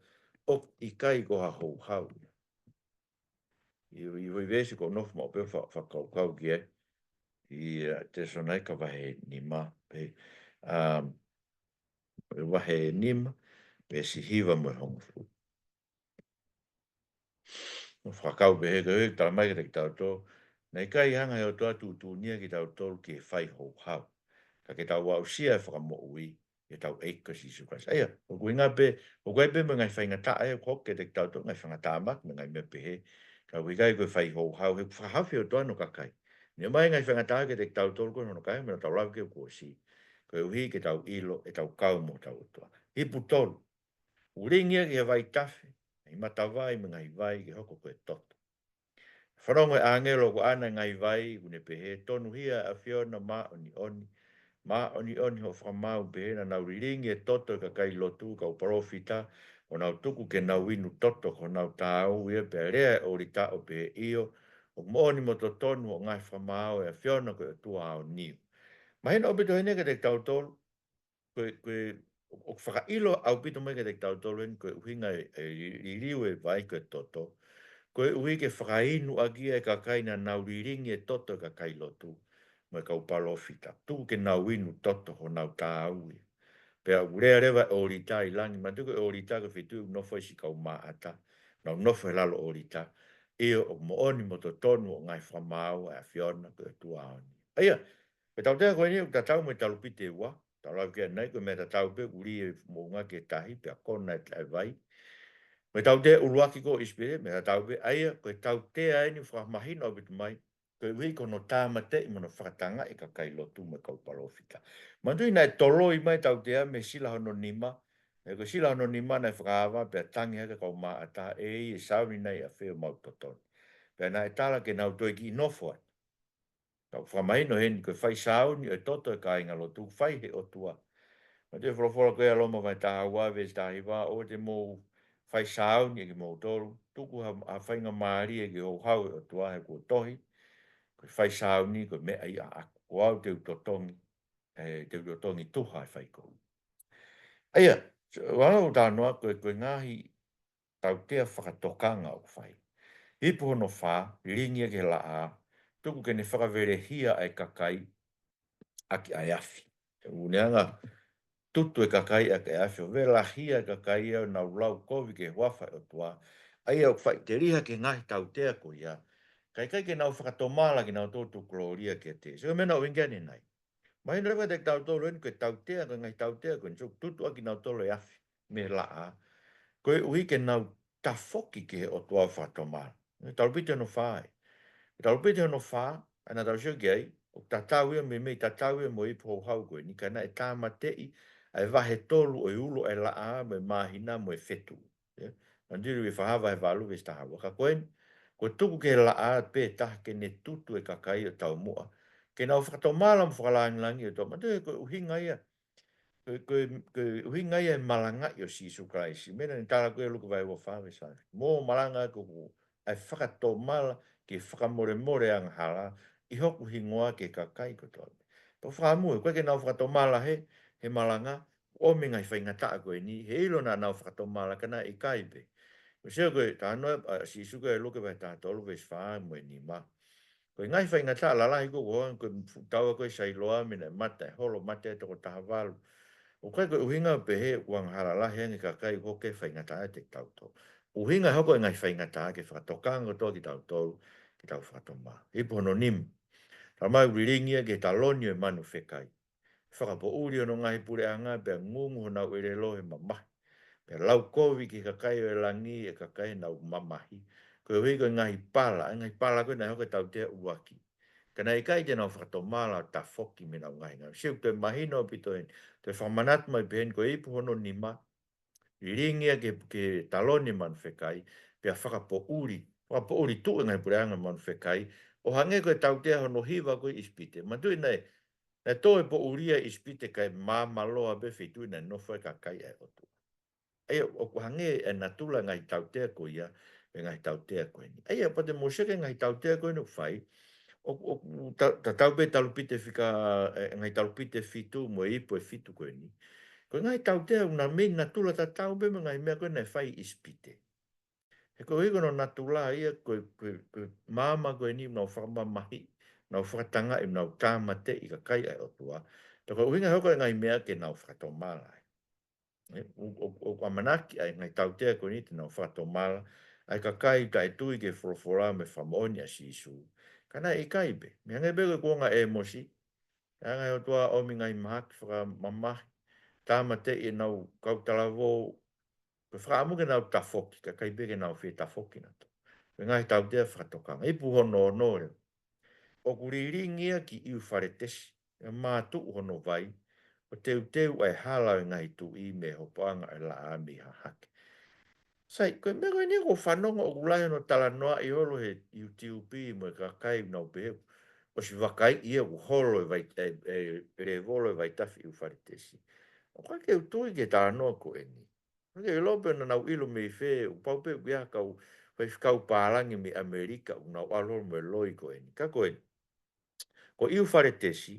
ʻoku ʻikai ko ha houhau ia. ʻI, ʻi he veesi ʻoku ou nofo maʻu pē ʻo fa-, fakakaukau ki ai. ʻI, ʻa, Tesalonaika vahe nima, pē, um, vahe nima, veesi hiva mo e hongofulu. ʻOku fakakau pē he ko e talamai kiate kitautolu, naʻe ʻikai hanga ʻe he ʻOtua ʻo tuʻutuʻuni kitautolu ki he fai houhau. Ka ke tau aʻusia e fakamoʻui, ʻi heʻetau ʻEiki ko Sīsū Kalaisi. ʻA ia, ʻoku ʻuhinga pē, ʻoku ʻi ai pē mo e ngaahi faingataʻa ʻoku hoko kiate kitautolu, ngaahi faingataʻa mo e ngaahi meʻa pehē. Ka ʻoku ʻikai ko e fai houhau, he ʻoku fakahaofi e ʻOtua hono kakai. Ne ʻomai e ngaahi faingataʻa kiate kitautolu ko hono kakai, mo ʻetau lave ki ai kuo ʻosi. Koeʻuhi ke tau ʻilo, ʻetau kau mo hotau ʻOtua. Hipu tolu. ʻOku lilingi ia ki he vaitafe, ngaahi matavai mo e ngaahi vai ke hoko ko e toto. Fanongo e ʻāngelo ʻoku ʻaʻana e ngaahi vai, ʻoku ne pehē, tonuhia ʻa e ʻAfiona māʻoniʻoni, māʻoniʻoni hoʻo fakamaau. Pehē naʻa nau lilingi e toto e kakai lotu, kau palōfita, ʻo nau tuku ke nau inu toto ko honau taau ia, pea lea e ʻōlita ʻo pehē, ʻio, ʻoku moʻoni mo totonu hoʻo ngaahi fakamaau ʻe ʻAfiona ko e ʻOtua aoniu. Mahino ʻaupito heni kiate kitautolu, ko e, ko e, ʻoku fakaʻilo ʻaupito mai kiate kitautolu eni, ko e ʻuhinga e, e li-, liliu e vai ko e toto. Koeʻuhi ke fakainu ʻaki e kakai naʻa nau lilingi e toto e kakai lotu, mo e kau palōfita. Tuku ke nau inu toto honau taau ia. Pea ʻoku lea leva e ʻōlita ʻi langi, manatuʻi ko e ʻōlita ko e feituʻu ʻoku nofo ai siʻi kau māʻata. Nau nofo he lalo ʻōlita. ʻIo, ʻoku moʻoni mo totonu hoʻo ngaahi fakamaau ʻe ʻAfiona ko e ʻOtua aoniu. ʻA ia, ko e tautea ko eni ʻoku tatau mo e Talupite ua, tau lave ki ai ʻanenai, ko e meʻa tatau pē, ʻoku lī e moʻunga ki he tahi, pea kona e vai. Mo e tautea ʻuluaki ko ʻIsipite, meʻa tatau pē, ʻa ia, ko e tautea eni ʻoku fakamahino ʻaupito mai, koeʻuhi ko hono tāmateʻi mo hono fakatangaʻi e kakai lotu mo e kau palōfita. Manatuʻi naʻe toloi mai e tautea mei he sila hono nima, he ko e sila hono nima naʻe fakaava, pea tangi hake e kau māʻata, ʻEiki, ʻe sauni nai ʻafē homau totonu? Pea naʻe tala ke nau toe kiʻi nofo atu. Tau fakamahino heni ko e fai sauni ʻo e toto e kāinga lotu, fai ʻe he ʻOtua. Manatuʻi e folofola ko ia ʻa Loma vahe taha ua veesi taha hiva, ʻoua te mou fai sauni ʻe kimoutolu, tuku ha, ha faingamālie ki he houhau ʻo e ʻOtua, he kuo tohi, ko e fai sauni ko e meʻa ia ʻaʻaku, ko au te u totongi, ē, te u totongi tuha e fai kovi. ʻA ia, so, ʻoku ou talanoa ko e, ko e ngaahi tautea fakatokanga ʻoku fai. Hipu hono fā, lilingi ia ki he laʻā, tuku ke ne fakavelehia ʻa e kakai, ʻaki ʻa e afi. ʻOku ne hanga ʻo tutu e kakai ʻaki ʻa e afi, ʻo velahia e kakai ʻo nau lau kovi ki he huafa ʻo e ʻOtua. ʻA ia ʻoku faʻiteliha ki he ngaahi tautea ko ia, ka ʻikai ke nau fakatomala kinautolu ʻo tuku kolōlia kiate ia. So, meʻa naʻe ʻuhinga ki ai ʻanenai. Mahino leva kiate kitautolu eni ko e tautea, ko e ngaahi tautea ko eni, so, tutu ʻaki kinautolu e afi mei he laʻā, koeʻuhi ke nau tafoki ki he ʻOtua ʻo fakatomala. Talupite hono fā ē. Talupite hono fā, ʻa ia naʻa tau sio ki ai, ʻoku tatau ia, meimei tatau ia mo e ipu houhau ko eni, ka naʻe tāmateʻi ʻa e vahe tolu ʻo e ulo ʻo e laʻā, mo e māhina, mo e fetuʻu. Ia. Manatuʻi ʻi he Fakahā vahe valu veesi taha ua. Ka ko eni, kuo tuku ki he laʻā pē taha ke ne tutu e kakai ʻo taumuʻa ke nau fakatomala mo fakalāngilangiʻi e ʻOtua. Manatuʻi ko e ʻuhinga ia, ko e, ko e, ko e ʻuhinga ia e malangaʻi ʻo Sīsū Kalaisi. Meʻa naʻe tala ko ē ʻi Luke vahe ua fā veesi taha ua. Mou malanga ʻaki hoku ʻa e fakatomala ki he fakamolemole angahala ʻi hoku hingoa ki he kakai kotoa. Pea fakaʻamu, ʻoku ʻikai ke nau fakatomala he, he malanga, ʻomi e ngaahi faingataʻa ko eni, heiʻilo naʻa nau fakatomala ka naʻe ʻikai pē. Ko e sio ko e talanoa ʻa Sīsū ko ē ʻi Luke vahe taha tolu veesi fā mo e nima. Ko e ngaahi faingataʻa lalahi ko ē, ko e fuʻu taua ko ē ʻi Sailoame naʻe mate, holo mate e toko taha valu. ʻOku ʻikai ko e ʻuhinga ʻo pehē ʻoku angahala lahi ange e kakai ʻoku hoko e faingataʻa ʻiate kitautolu. ʻUhinga hoko e ngaahi faingataʻa ke fakatokanga kotoa kitautolu ke tau fakatomala. Ipu hono nima. Talamai ʻoku lilingi ia ki he taloni ʻo e manu fekai. Fakapoʻuli hono ngaahi puleʻanga pea ngungu honau ʻelelo he mamahi. Pea lau kovi ki he kakai ʻo e langi ʻa e kakai ʻoku nau mamahi, koeʻuhi ko e ngaahi pala, ʻa e ngaahi pala ko ē naʻe hoko ʻi he tautea ʻuluaki. Ka naʻe ʻikai te nau fakatomala ʻo tafoki mei heʻenau ngaahi ngāue. Sio, toe mahino ʻaupito heni, toe fakamanatu mai pē heni, ko e ipu hono nima, lilingi ia ki he, ki he taloni manu fekai, pea fakapoʻuli, fakapoʻuli tuʻu e ngaahi puleʻanga manu fekai, ʻo hangē ko e tautea hono hiva ko ē ʻi ʻIsipite. Manatuʻi naʻe, naʻe toe poʻuli ʻa ʻIsipite kae maama loa pē feituʻu naʻe nofo ai e kakai ʻa e ʻOtua. ʻA ia, ʻoku hangē e natula e ngaahi tautea ko ia, e ngaahi tautea ko eni. ʻA ia, pea te mou sio ki he ngaahi tautea ko eni ʻoku fai, ʻoku, ʻoku ta-, tatau pē talupite fika, e, ngaahi talupite fitu mo e ipu ʻe fitu ko eni. Ko e ngaahi tautea ʻoku na mei natula tatau pē mo e ngaahi meʻa ko ē naʻe fai ʻi ʻIsipite. He koeʻuhi ko hono natula ia ko e, ko e, ko e maama ko eni ʻoku nau fakamamahi, nau fakatangaʻi, nau tāmateʻi e kakai ʻa e ʻOtua. Pea ko e ʻuhinga hoko e ngaahi meʻa ke nau fakatomala ai. ʻE, ʻo, ʻo, ʻoku ʻamanaki ʻa e ngaahi tautea ko eni te nau fakatomala ʻa e kakai taʻetui ki he folofola mo e fakamoʻoni ʻa Sīsū. Ka naʻe ʻikai pē. Meʻa hangē pē ko e kuonga ʻo ʻĒmosi. Hanga ʻe he ʻOtua ʻo ʻomi e ngaahi mahaki fakamamahi, tāmateʻi ʻenau kau talavou, ko e fakaʻamu ke nau tafoki, ka ʻikai pē ke nau fie tafoki nautolu. Ko e ngaahi tautea fakatokanga. Ipu hono ono leva. ʻOku lilingi ia ki ʻIufaletesi, ʻo mātuʻu hono vai, ʻo teuteu ʻa e hala ʻo e ngaahi tuʻi mei he hopoʻanga ʻo e laʻā mei hahake. Sai, ko e meʻa ko eni ʻoku ou fanongo ʻoku lahi hono talanoaʻi holo he YouTube mo e kakai ʻoku nau pehē ʻosi vakaiʻi ia ʻoku holo e vai, e, e, e lēvolo e vaitafe ʻIufaletesi. ʻOku ʻikai ke u tui ki he talanoa ko eni. Ke ʻilo pē naʻa nau ʻilo mei fē, ʻoku pau pē ʻoku ʻi ai ha kau faifekau pālangi mei ʻAmelika ʻoku nau ʻalu holo mo e loi ko eni. Ka ko eni, ko ʻIufaletesi,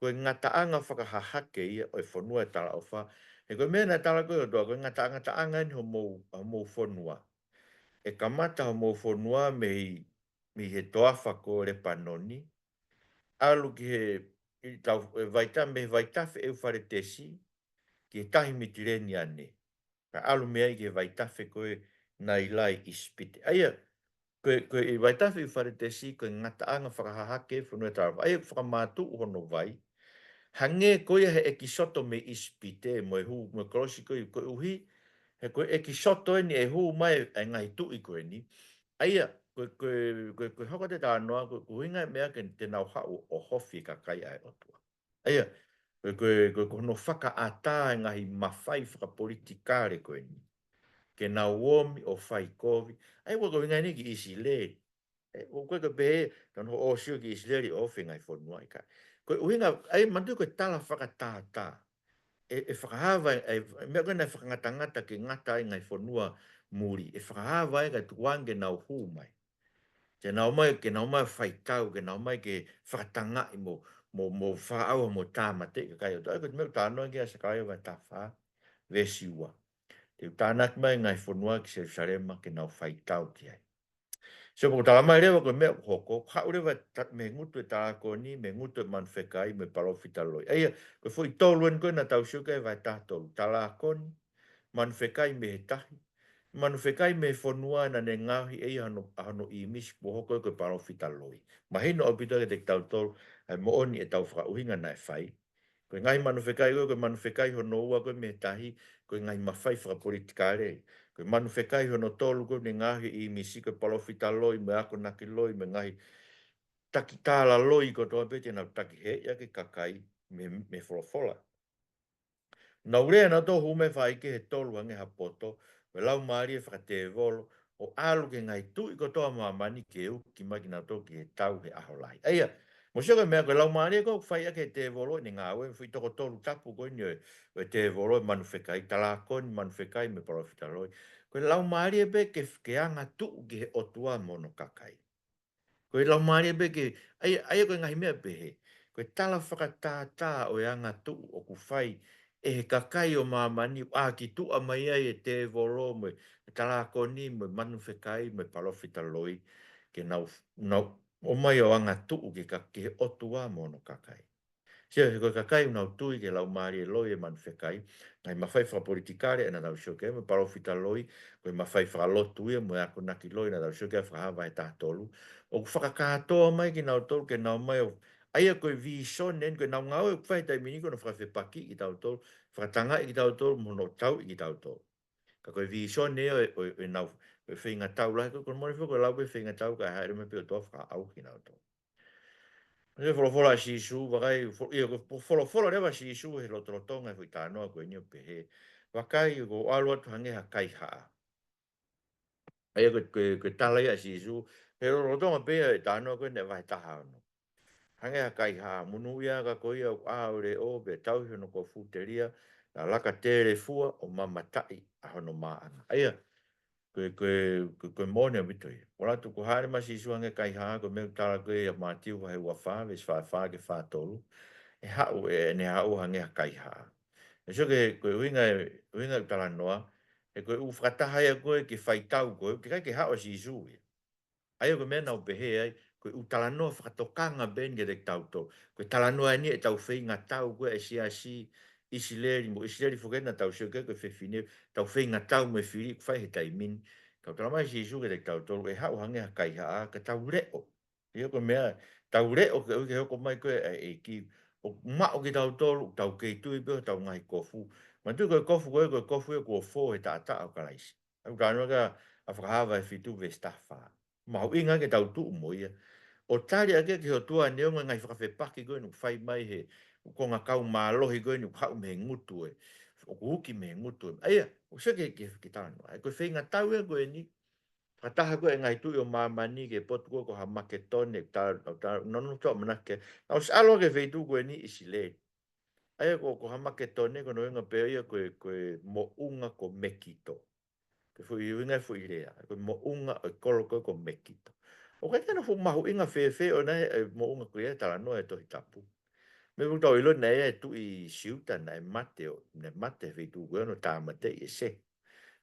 ko e ngataʻanga fakahahake ia ʻo e fonua ʻo e talaʻofa. He ko e meʻa naʻe tala ko ē ʻe he ʻOtua, ko e ngataʻanga, ngataʻanga eni homou, homou fonua. ʻE kamata homou fonua mei, mei he toafa ko Lepanoni, ʻalu ki he, ʻi tau, e vaita-, mei he vaitafe ʻIufaletesi ki he tahi Mitileniane. Kae ʻalu mei ai ki he vaitafe ko ē Naila ʻi ʻIsipite. ʻA ia, ko e, ko e vaitafe ʻIufaletesi, ko e ngataʻanga fakahahake e fonua ʻo e talaʻofa. ʻA ia, fakamātuʻu hono vai. Hangē ko ia he ʻEkisoto mei ʻIsipite, mo e hū, mo e kolosi ko ē, koeʻuhi, he ko e ʻEkisoto eni ʻe hū mai e ngaahi tuʻi ko eni. ʻA ia, ko e, ko e, ko e, ko e hoko atu e talanoa, ko e, ko e ʻuhinga e meʻa ke te nau haʻu ʻo ʻohofi e kakai ʻa e ʻOtua. ʻA ia, ko e, ko e, ko e, ko hono fakaʻatā e ngaahi mafai fakapolitikale ko eni ke nau ōmi ʻo fai kovi. ʻA ia, ko e, ko e ʻuhinga eni ki ʻIsileli. ʻE, ʻoku ʻikai ke pehē, tau nofo ʻo sio ki ʻIsileli ʻo ʻohofi e ngaahi fonua, ʻikai. Ko e ʻuhinga, ʻa ia, manatuʻi ko e tala fakatātā. ʻE, ʻe fakahā ai, ʻe, meʻa ko ē naʻe fakangatangata ke ngata ai e ngaahi fonua muli. ʻE fakahā ai kae tuku ange ke nau hū mai. Ke nau ō mai, ke nau ō mai ʻo faitau, ke nau ō mai ke fakatangaʻi mo, mo, mo fakaʻauha mo tāmateʻi e kakai ʻo e ʻOtua. ʻA ia ko e meʻa ʻoku talanoa ki ai ʻa Sakalaia vahe taha fā, veesi ua. Te u tānaki mai e ngaahi fonua ki Selūsalema ke nau faitau ki ai. Sio, pea ʻoku tala mai leva ko e meʻa ʻoku hoko, haʻu leva ta-, mei he ngutu ʻo e talākoni, mei he ngutu ʻo e manu fekai, mei he palōfita loi. ʻA ia, ko e foʻi tolu eni ko ē naʻa tau sio ki ai he vahe taha tolu. Talākoni, manu fekai mei he tahi, manu fekai mei he fonua naʻa ne ngaohi ʻe ia hono, hono ʻīmisi, pea hoko ia ko e palōfita loi. Mahino ʻaupito kiate kitautolu ʻa e moʻoni ʻetau fakaʻuhinga naʻe fai. Ko e ngaahi manu fekai ko ē, ko e manu fekai hono ua ko ē mei he tahi, ko e ngaahi mafai fakapolitikale. Ko e manu fekai hono tolu ko ē naʻe ngaohi ʻe he ʻīmisi, ko e palōfita loi, mo e akonaki loi, mo e ngaahi takitala loi kotoa pē te nau taki heʻi ʻaki e kakai mei, mei he folofola. Nau lea nautolu, hū mai e faʻahikehe ʻe tolu hangē ha poto, mo e laumālie fakatēvolo, ʻo ʻalu ki he ngaahi tuʻi kotoa ʻo māmani ke uki mai kinautolu ki he tau he ʻaho lahi. ʻA ia, mou sio ko e meʻa ko e laumālie ko ē ʻoku fai ʻaki ʻe he tēvolo ʻene ngāue, foʻi toko tolu tapu ko eni ʻo e, ʻo e tēvolo, e manu fekai, talākoni, manu fekai mo e palōfita loi. Ko e laumālie pē ke, ke angatuʻu ki he ʻOtua mo hono kakai. Ko e laumālie pē ke, ʻa ia, ʻa ia ko e ngaahi meʻa pehē. Ko e tala fakatātā ʻo e angatuʻu ʻoku fai ʻe he kakai ʻo māmani, ʻoku ʻākituʻa mai ai e tēvolo mo e talākoni mo e manu fekai mo e palōfita loi, ke nau, nau ō mai ʻo angatuʻu ki he ka-, ki he ʻOtua mo hono kakai. Sio, he ko e kakai ʻoku nau tui ki he laumālie loi e manu fekai, ngaahi mafai fakapolitikale naʻa tau sio ki ai, mo e palōfita loi, ko e mafai fakalotu ia mo e akonaki loi naʻa tau sio ki ai he Fakahā vahe taha tolu. ʻOku fakakātoa mai kinautolu ke nau ō mai ʻo, ʻa ia ko e vīsone eni, ko ʻenau ngāue ʻoku fai he taimi ni ko hono fakafepakiʻi kitautolu, fakatangaʻi kitautolu, mo hono tauʻi kitautolu. Ka ko e vīsone ia ʻo e, ʻo e, ʻo ʻenau, ʻo e feingatau lahi, ko e, ko e moʻoni foki ko e lau ko ē feingatau kae hāʻele mai pē ʻOtua ʻo fakaʻauha kinautolu. Ko e folofola ʻa Sīsū, vakai, fo-, ʻio, ko e fo-, folofola leva ʻa Sīsū he lotolotonga e foʻi talanoa ko eni ʻo pehē, vakai, ʻoku ou ʻalu atu hangē ha kaihaʻa. ʻA ia ko e, ko e, ko e tala ia ʻa Sīsū he lotolotonga pē ia e talanoa ko eni ʻa e vahe taha ono. Hangē ha kaihaʻa, monūʻia ʻa e kakai ko ia ʻoku ʻā ʻo leʻo, pea tauhi hono kofu telia, naʻa laka telefua ʻo mamataʻi ʻa hono maʻanga. ʻA ia, ko e, ko e, ko e, ko e moʻoni ʻaupito ia. ʻOku ʻalu atu, ʻoku hāʻele mai ʻa Sīsū hangē ha kaihaʻa, ko e meʻa ʻoku tala ko ē ʻia Mātiu vahe ua fā, veesi fā fā ki he fā tolu, ʻe haʻu, ʻe, ʻene haʻu hangē ha kaihaʻa. ʻE sio ki he, ko e ʻuhinga, ʻuhinga ʻoku talanoa, he ko e ʻū fakataha ia ko ē ki he faitau ko ē, ʻoku ʻikai ke haʻu ʻa Sīsū ia. ʻA ia ko e meʻa naʻa ku pehē ai, ko e ʻū talanoa fakatokanga pē eni kiate kitautolu. Ko e talanoa eni ʻetau feingatau ko ē ʻa e siasi ʻIsileli, mo ʻIsileli foki naʻa tau sio ki ai ko e fefine, ʻetau feingatau mo e fili ʻoku fai he taimi ni. Ka ʻoku tala mai ʻe Sīsū kiate kitautolu, ʻe haʻu hangē ha kaihaʻa, ka tau leʻo. ʻA ia ko e meʻa, tau leʻo ke ʻoua ke hoko mai ko ē ʻa e ʻEiki ʻo maʻu kitautolu, tau kei tui pē hotau ngaahi kofu. Manatuʻi ko e kofu ko ē, ko e kofu ia kuo fō he taʻataʻa ʻo Kalaisi. ʻA ia ʻoku talanoa ki ai ʻa Fakahā vahe fitu veesi taha fā. Mahuʻinga ke tau tuʻu mo ia ʻo tali ʻaki ki he ʻOtua, neongo e ngaahi fakafepaki ko eni ʻoku fai mai he ʻū konga kau mālohi ko eni ʻoku haʻu mei he ngutu ē, ʻoku uki mei he ngutu ē. ʻA ia, ʻoku sio ki he, ki he, ki he talanoa. ʻA ia ko e feingatau ia ko eni, fakataha ko ē e ngaahi tuʻi ʻo māmani ki he potu ko ē ko Hamagetone, ta, ta, no, no, to, manake. Naʻa nau ʻosi ʻalu ki he feituʻu ko eni ʻIsileli. ʻA ia ko, ko Hamagetone, ko hono ʻuhinga pē ia ko e, ko e moʻunga ko Mekito. Ko e foʻi ʻuhinga e foʻi lea, ko e moʻunga ʻo e kolo ko ē ko Mekito. ʻOku ʻikai ke ʻi ai hano fuʻu mahuʻinga fēfē ʻoʻona e, e moʻunga ko ia he talanoa e Tohi Tapu. Meʻa ʻoku tau ʻilo naʻe ʻi ai e tuʻi Siuta naʻe mate ʻo, naʻe mate he feituʻu ko ē hono tāmateʻi ʻe Sehe.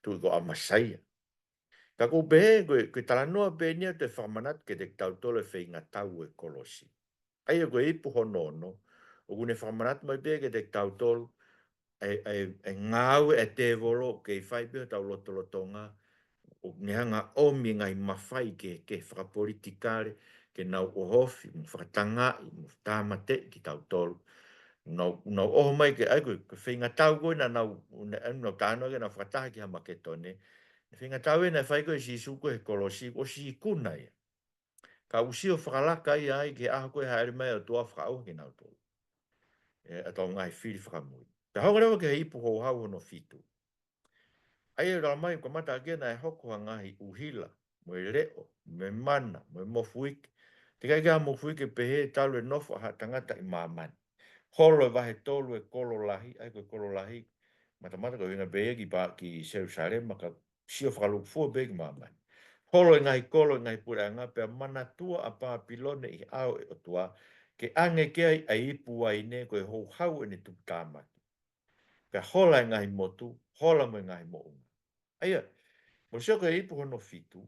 Tuʻi ko ʻAmasaia. Ka ʻoku ou pehē, ko e, ko e talanoa pē eni ia ʻoku fakamanatu kiate kitautolu e feingatau e kolosi. ʻA ia ko e ipu hono ono, ʻoku ne fakamanatu mai pē kiate kitautolu e, e, e ngāue e tēvolo ʻoku kei fai pē hotau lotolotonga, ʻoku ne hanga ʻo ʻomi e ngaahi mafai ke, ke fakapolitikale, ke nau ʻohofi, mo fakatangaʻi, mo tāmateʻi kitautolu. Nau, nau ʻoho mai ki ai, ko e, ko e feingatau ko ē naʻa nau, naʻa nau talanoa ki ai, nau fakataha ki Hamagetone. Feingatau ē naʻe fai ko ē ʻe Sīsū ko ē he kolosi, ʻosi ikuna ia. Ka ʻoku sio fakalaka ia ai ki he ʻaho ko ē hāʻele mai e ʻOtua ʻo fakaʻauha kinautolu. ʻE, ʻa ʻetau ngaahi fili fakamui. Pea hoko leva ki he ipu houhau hono fitu. ʻA ia ʻoku tala mai, kamata ʻaki ia naʻe hoko ha ngaahi ʻuhila, mo e leʻo, mo e mana, mo e mofuike. Teʻeki ai ke ʻi ai ha mofuike pehē talu e nofo ʻa ha tangata ʻi māmani. Holo e vahe tolu e kolo lahi, ʻa ia ko e kolo lahi, matamata ko e ʻuhinga pē ia ki pa-, ki Selusalema, ka sio fakalūkufua pē ki māmani. Holo e ngaahi kolo ʻo e ngaahi puleʻanga, pea manatua ʻa Pāpilone ʻi he ʻao ʻo e ʻOtua, ke ʻange ki ai ʻa e ipu uaine ko e houhau ʻene tuputāmaki. Pea hola e ngaahi motu, hola mo e ngaahi moʻunga. ʻA ia, mou sio ko e ipu hono fitu,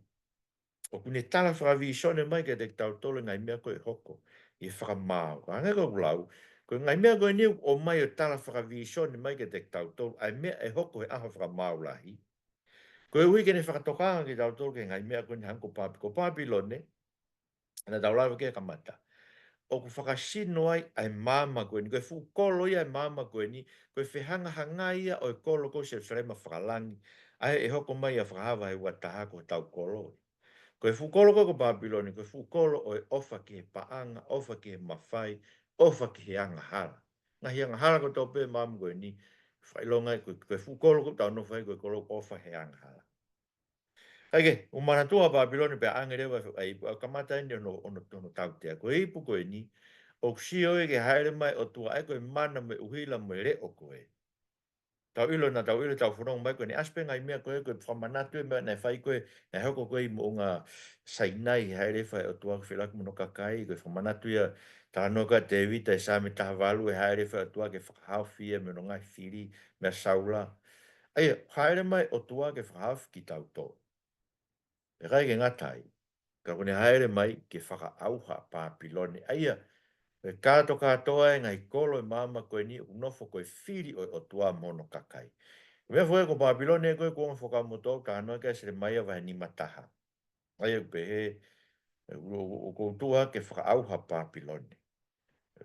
ʻOku ne tala fakavīsone mai kiate kitautolu e ngaahi meʻa ko ē ʻe hoko ʻi he fakamaau. Hangē ko ʻeku lau, ko e ngaahi meʻa ko eni ʻoku ʻomai ʻo tala fakavīsone mai kiate kitautolu ʻa e meʻa ʻe hoko he ʻaho fakamaau lahi. Koeʻuhi ke ne fakatokanga kitautolu ki he ngaahi meʻa ko eni hangē ko Pāpi-, ko Pāpilone, naʻa tau lave ki ai he kamata, ʻoku fakasino ai ʻa e maama ko eni, ko e fuʻu kolo ia ʻa e maama ko eni, ko e fehangahangai ia ʻo e kolo ko Selusalema fakalangi, ʻa ē ʻe hoko mai ʻia Fakahā vahe ua taha ko hotau kolo. Ko e fuʻu kolo ko ē ko Pāpilone, ko e fuʻu kolo ʻo e ʻofa ki he paʻanga, ʻofa ki he mafai, ʻofa ki he angahala. Ngaahi angahala kotoa pē ʻo e maama ko eni, fakaʻilonga ai, ko, ko e fuʻu kolo ʻoku tau nofo ai, ko e kolo ʻofa he angahala. Kae kehe, ʻoku manatua ʻa Pāpilone pea ʻange leva ʻa e, ʻa e, ʻa e kamata eni hono, hono, hono tautea. Ko e ipu ko eni, ʻoku sio ia ke hāʻele mai ʻOtua ē, ko e mana mo e ʻuhila mo e leʻo ko ē. Tau ʻilo, naʻa tau ʻilo, tau fononga mai ko eni, ʻasi pē ngaahi meʻa ko ē, ko e fakamanatu e meʻa naʻe fai ko ē, naʻe hoko ko ē ʻi Moʻunga Sainai, hāʻele e fai ʻOtua ke felāveʻi mo hono kakai, ko e fakamanatu ia, talanoa ko ē ʻa Tēvita ʻi Saame taha valu, ʻe hāʻele e fai ʻOtua ke fakahaofi ia mei hono ngaahi fili, meia Saula. ʻA ia, hāʻele mai ʻOtua ke fakahaofi kitautolu. ʻIkai ke ngata ai, ka ʻoku ne hāʻele mai ke fakaʻauha ʻa Pāpilone. ʻA ia, ʻe kātokātoa e ngaahi kolo ʻo e maama ko eni ʻoku nofo ko e fili ʻo e ʻOtua mo hono kakai. Ko e meʻa foki ko Pāpilone ko ē ʻoku ongo fakamotou talanoa ki ai ʻa Selemaia vahe nima taha. ʻA ia ʻoku pehē, ʻoku, ʻoku, ʻoku ou tuʻu hake ke fakaʻauha ʻa Pāpilone,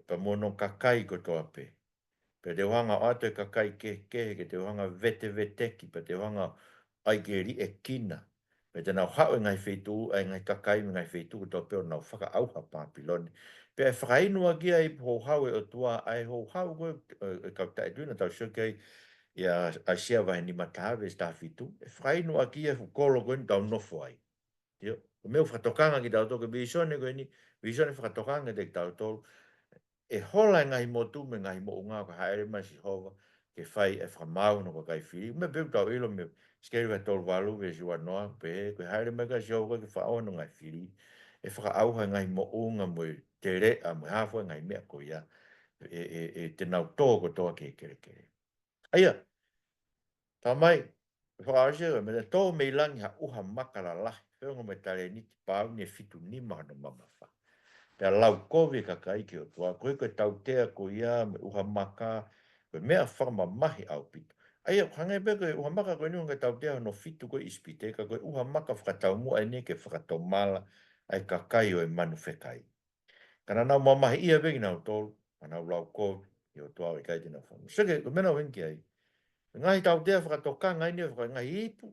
pea mo hono kakai kotoa pē. Pea te u hanga ʻo ʻoatu e kakai kehekehe, ke te u hanga ʻo veteveteki, pea te u hanga ʻo ʻai ke liʻekina. Pea te nau haʻu e ngaahi feituʻu, ʻa e ngaahi kakai mei he ngaahi feituʻu kotoa pē ʻo nau fakaʻauha ʻa Pāpilone. Pea ʻe fakainu ʻaki ia ʻe he ipu houhau ʻo e ʻOtua, ʻa e houhau ko ē, ʻe, ʻe kau taʻetuina, tau sio ki ai ʻia ʻAisea vahe nima taha veesi taha fitu. ʻE fakainu ʻaki ia e fuʻu kolo ko eni ʻoku tau nofo ai. ʻIo, ko e meʻa ʻoku fakatokanga kitautolu ki he vīsone ko eni, vīsone fakatokanga kiate kitautolu. ʻE hola e ngaahi motu mo e ngaahi moʻunga ʻoku hāʻele mai ʻa Sihova ke fai e fakamaau hono kakai fili. Meʻa pē ʻoku tau ʻilo mei Isikeli vahe tolu valu veesi ua noa, pehē, ko e hāʻele mai ko ē ʻa Sihova ko ē ke fakaʻauha hono ngaahi fili, ʻe fakaʻauha e ngaahi moʻunga mo e teleʻa mo e hā fua e ngaahi meʻa ko ia, ʻe, ʻe, ʻe te nau tō kotoa ki he kelekele. ʻA ia, talamai, fakaʻosi ē, meʻa tō mei langi ha ʻuha maka lalahi, feʻunga mo e talēniti pāuni ʻe fitu nima hono mamafa. Pea laukovi e kakai ki he ʻOtua, koeʻuhi ko e tautea ko ia mo e ʻuha maka, ko e meʻa fakamamahi ʻaupito. ʻA ia, hangē pē ko e ʻuha maka ko eni ʻoku tautea hono fitu ko ē ʻi ʻIsipite, ka ko e ʻuha maka fakataumuʻa eni ke fakatomala ʻa e kakai ʻo e manu fekai. Ka naʻa nau mamahiʻia pē kinautolu, naʻa nau laukovi ki he ʻOtua ʻo ʻikai te nau fakamoʻui. Seke, ko e meʻa naʻa ku ʻuhinga ki ai. Ngaahi tautea fakatokanga eni, faka-, ngaahi ipu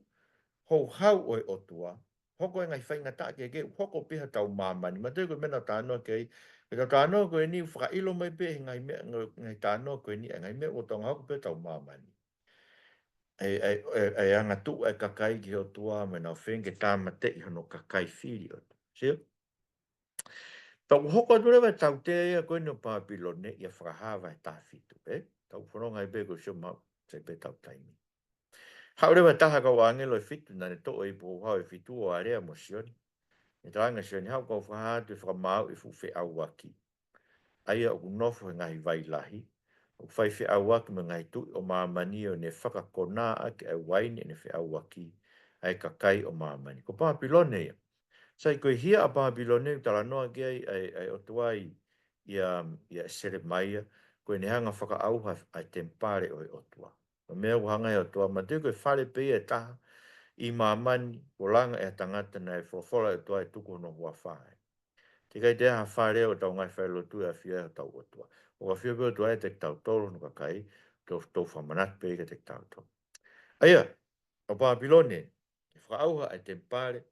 houhau ʻo e ʻOtua. Hoko e ngaahi faingataʻa kehekehe, hoko pē ʻi hotau māmani. Manatuʻi ko e meʻa naʻa ku talanoa ki ai. Ko ʻetau talanoa ko eni, fakaʻilo mai pē he ngaahi meʻa, ngaahi talanoa ko eni, ʻa e ngaahi meʻa ʻoku totonu hoko pē ʻi hotau māmani. ʻE, ʻe, ʻe, ʻe angatuʻu e kakai ki he ʻOtua, mo ʻenau feinga ke tāmateʻi hono kakai fili ʻOtua. Sio? Pea ʻoku hoko atu leva e tautea ia ko eni ʻo Pāpilone ʻia Fakahā vahe taha fitu, ē? Tau fononga ai pē ko e sio mau, sai pē ʻetau taimi. Haʻu leva e taha e kau ʻāngelo ʻe fitu, naʻa ne toʻo e ipu houhau ʻe fitu ʻo alea mo Sione. Ne talaange ʻe Sione, haʻu ka u fakahā atu e fakamaau ʻo e fuʻu feʻauaki, ʻa ia ʻoku nofo he ngaahi vai lahi, ʻoku fai feʻauaki mo e ngaahi tuʻi ʻo māmani, ʻo ne fakakonā ʻaki ʻa e uaine ʻene feʻauaki ʻa e kakai ʻo māmani. Ko Pāpilone ia. Sai, ko e hia ʻa Pāpilone ʻoku talanoa ki ai ʻa e, ʻa e ʻOtua ʻia, ʻia Selemaia, ko ʻene hanga ʻo fakaʻauha ʻa e temipale ʻo e ʻOtua. Ko e meʻa ʻoku hanga ʻe he ʻOtua, manatuʻi ko e fale pē ia ʻe taha ʻi māmani, kuo langa ʻe ha tangata, naʻe folofola e ʻOtua ʻe tuku hono huafa ai. Teʻeki ai toe ʻi ai ha fale ʻo ʻetau ngaahi falelotu ʻe ʻafio ai hotau ʻOtua. ʻOku ʻafio pē ʻOtua ʻiate kitautolu hono kakai, ʻoku tau fakamanatu pē kiate kitautolu. ʻA ia, ʻa Pāpilone, ʻe fakaʻauha e temipale,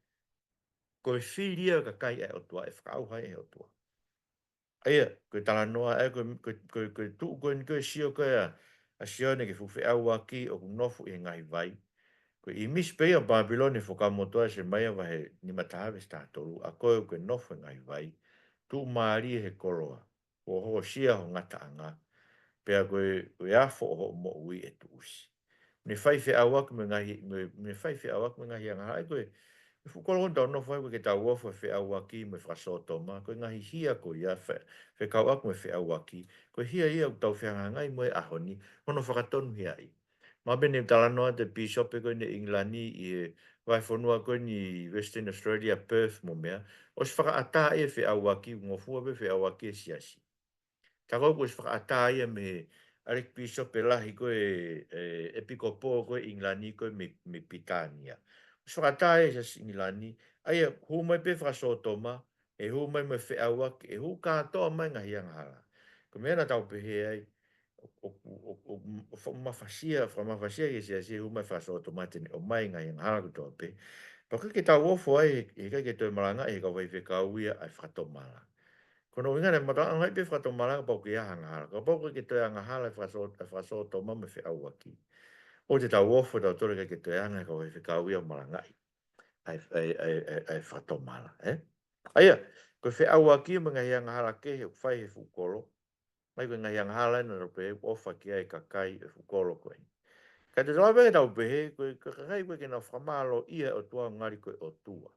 ko e fili ia e kakai ʻa e ʻOtua, ʻe fakaʻauha ʻe he ʻOtua. ʻA ia, ko e talanoa, ʻa ia, ko e, ko e, ko e, ko e tuʻu ko eni ko e sio ko ē ʻa, ʻa Sione ki he fuʻu feʻauaki ʻoku nofo ʻi he ngaahi vai. Ko e ʻīmisi pē ia ʻo Pāpilone ʻi he Fuakava Motuʻa ʻa Selemaia vahe nima taha veesi taha tolu, ʻa koe ʻoku ke nofo he ngaahi vai, tuʻumālie he koloa, kuo hokosia ho ngataʻanga, pea ko e, ko e afo ʻo hoʻo moʻui ʻe tuʻusi. Ne fai feʻauaki mo e ngaahi, mo e, ne fai feʻauaki mo e ngaahi angahala. ʻA ia ko e, e fuʻu kolo ʻoku tau nofo ai, ʻoku ʻikai ke tau ofo he feʻauaki mo e fakasōtoma. Ko e ngaahi hia ko ia fe-, fekauʻaki mo e feʻauaki, ko e hia ia ʻoku tau fehangahangai mo ia he ʻaho ni, hono fakatonuhiaʻi. Mahalo pē naʻe talanoa atu e pīsope ko eni ʻi ʻIngilani ʻi he vahefonua ko eni Western Australia, Perth mo meʻa, ʻosi fakaʻatā e feʻauaki, ngofua pē feʻauaki e siasi. Tā ko ē kuo ʻosi fakaʻatā ia mei he ʻAlikipīsope lahi ko ē, e, ʻEpikopō ko ē ʻIngilani ko ē mei, mei Pilitānia. ʻOsi fakaʻatā e siasi ʻIngilani, ʻa ia hū mai pē fakasōtoma, ʻe hū mai mo e feʻauaki, ʻe hū kātoa mai ngaahi angahala. Ko e meʻa naʻa tau pehē ai, ʻo, ʻo, ʻo, ʻo, ʻo fa-, mafasia, fakamafasia e siasi, ʻe hū mai fakasōtoma te ne ʻomai ngaahi angahala kotoa pē. Pea ʻikai ke tau ofo ai, he ʻikai ke toe malangaʻi ʻe he kau faifekau ia ʻa e fakatomala. Ko hono ʻuhinga naʻe mataʻanga ai pē fakatomala kapau ʻoku ʻi ai ha angahala. Kapau ʻoku ʻikai ke toe angahala e fakasō-, e fakasōtoma mo e feʻauaki, ʻoku te tau ofo tautolu ʻikai ke toe anga ʻe he kau faifekau ia ʻo malangaʻi ʻa e, ʻa e, ʻa e, ʻa e, ʻa e fakatomala, ē? ʻA ia, ko e feʻauaki mo e ngaahi angahala kehe ʻoku fai he fuʻu kolo, mai ko e ngaahi angahala ena naʻa tau pehē ʻoku ʻofa ki ai e kakai e fuʻu kolo ko eni. Ka te tau pehē, tau pehē, ko e ka-, kakai ko ē ke nau fakamālōʻia e ʻOtua ʻo ngali ko e ʻOtua.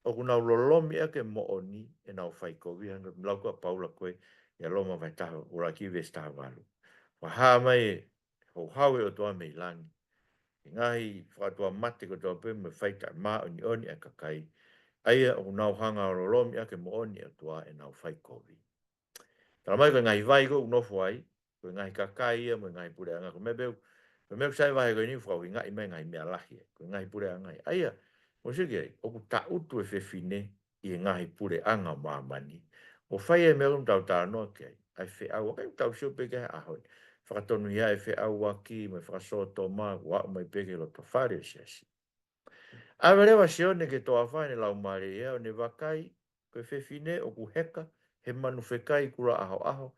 ʻOku nau lolomi ʻaki e moʻoni ʻenau fai kovi, hangē ko e lau ko ē ʻa Paula ko ē ʻia Loma vahe taha, ʻuluaki veesi taha valu. Fakahā mai e houhau e ʻOtua mei langi ki he ngaahi fakaʻotuamate kotoa pē mo e fai taʻemāʻoniʻoni ʻa e kakai, ʻa ia ʻoku nau hanga ʻo lolomi ʻaki e moʻoni e ʻOtua ʻenau fai kovi. Tala mai ko e ngaahi vai ko ē ʻoku nofo ai, ko e ngaahi kakai ia mo e ngaahi puleʻanga, ko e meʻa pē ʻoku, ko e meʻa ʻoku sai vahe ko eni ʻoku fakaʻuhingaʻi mai e ngaahi meʻa lahi ia, ko e ngaahi puleʻanga ia. ʻA ia, mou sio ki ai, ʻoku tangutu e fefine ʻi he ngaahi puleʻanga ʻo māmani ʻo fai e meʻa ʻoku tau talanoa ki ai, ʻa e feʻauaki, ʻoku tau sio pē ki ai he ʻaho ni. Fakatonuhia e feʻauaki mo e fakasōtoma, ʻo aʻu mai pē ki he loto fale ʻo e siasi. ʻAve leva ʻa Sione ki he toafa ʻi heʻene laumālie ia, ʻo ne vakai, ko e fefine ʻoku heka he manu fekai kula ʻahoʻaho,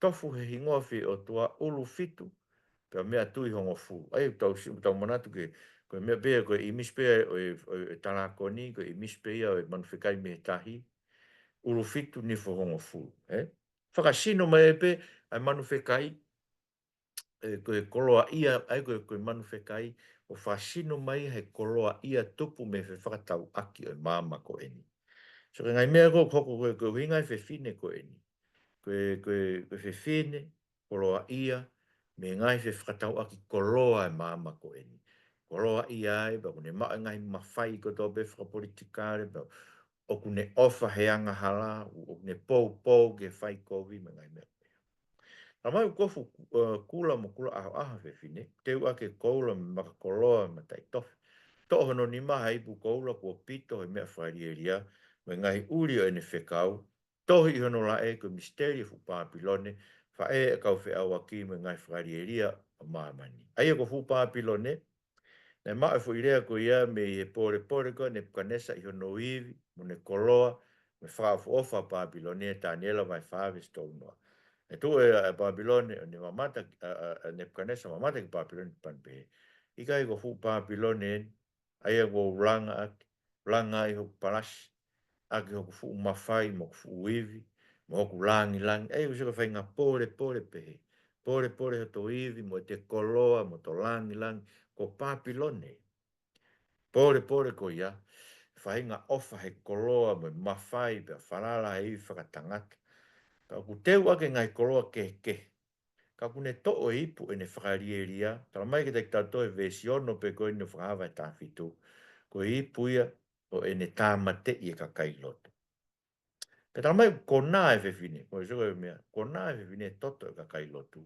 tofu he hingoa fie ʻOtua, ʻulu fitu, pea meʻatui hongofulu. ʻA ia, tau si-, tau manatu ki he, ko e meʻa pē ia, ko e ʻimisi pē ia ʻo e, ʻo e, ʻo e talākoni, ko e ʻimisi pē ia ʻo e manu fekai mei he tahi, ʻulu fitu, nifo hongofulu, ē? Fakasino mai pē ʻa e manu fekai, ē, ko e koloaʻia, ʻa ia ko e, ko e manu fekai, ʻo fakasino mai he koloaʻia tupu mei he fefakatauʻaki ʻo e maama ko eni. So, ko e ngaahi meʻa ko ē ʻoku hoko ko ē, ko e ʻuhinga e fefine ko eni. Ko e, ko e, ko e fefine, koloaʻia, mei he ngaahi fefakatauʻaki koloa e maama ko eni. Koloaʻia ai, pea ʻoku ne maʻu e ngaahi mafai kotoa pē fakapolitikale, pea ʻoku ne ʻofa he angahala, ʻoku ne poupou ke fai kovi mo e ngaahi meʻa ko ia. Tala mai ʻoku kofu, ē, kula mo kula ʻahoʻaho e fefine, teu ʻaki e koula mo e maka koloa mo e mataʻitofe. Toʻo hono nima ha ipu koula kuo pito he meʻa fakalielia, mo e ngaahi ʻuli ʻo ʻene fekau, tohi ʻi hono laʻe, ko e misiteli ʻo e fuʻu Pāpilone, faʻē ʻa e kau feʻauaki mo e ngaahi fakalielia ʻo māmani. ʻA ia ko e fuʻu Pāpilone, naʻe maʻu e foʻi lea ko ia mei he pōlepole ko ē ʻa Nepukanesa ʻi hono ivi, mo ʻene koloa, mo e fakaʻofoʻofa ʻa Pāpilone, ʻia Taniela vahe fā veesi tolu noa. ʻE tuʻu ʻa Pāpilone, ʻo ne mamata, ʻa, ʻa, ʻa Nepukanesa mamata ki Pāpilone, pehē: ʻIkai ko e fuʻu Pāpilone eni, ʻa ia kuo u langa ʻaki, langa ʻi hoku palasi, ʻaki hoku fuʻu mafai mo hoku fuʻu ivi, mo hoku langilangi. ʻA ia, ʻoku sio ki he faʻahinga pōlepole pehē. Pōlepole hoto ivi mo ʻete koloa mo hoto langilangi, ko Pāpilone. Pōlepole ko ia, faʻahinga ʻofa he koloa mo e mafai pea falala he ivi fakatangata. Ka ʻoku teu ʻaki e ngaahi koloa kehekehe. Ka ʻoku ne toʻo e ipu ʻene fakalielia, tala mai kiate kitautolu he veesi ono pē ko eni ʻo Fakahā vahe taha fitu, ko e ipu ia ʻo ʻene tāmateʻi e kakai lotu. Pea tala mai ʻoku konā e fefine, ko e sio ko e meʻa, konā e fefine e toto e kakai lotu,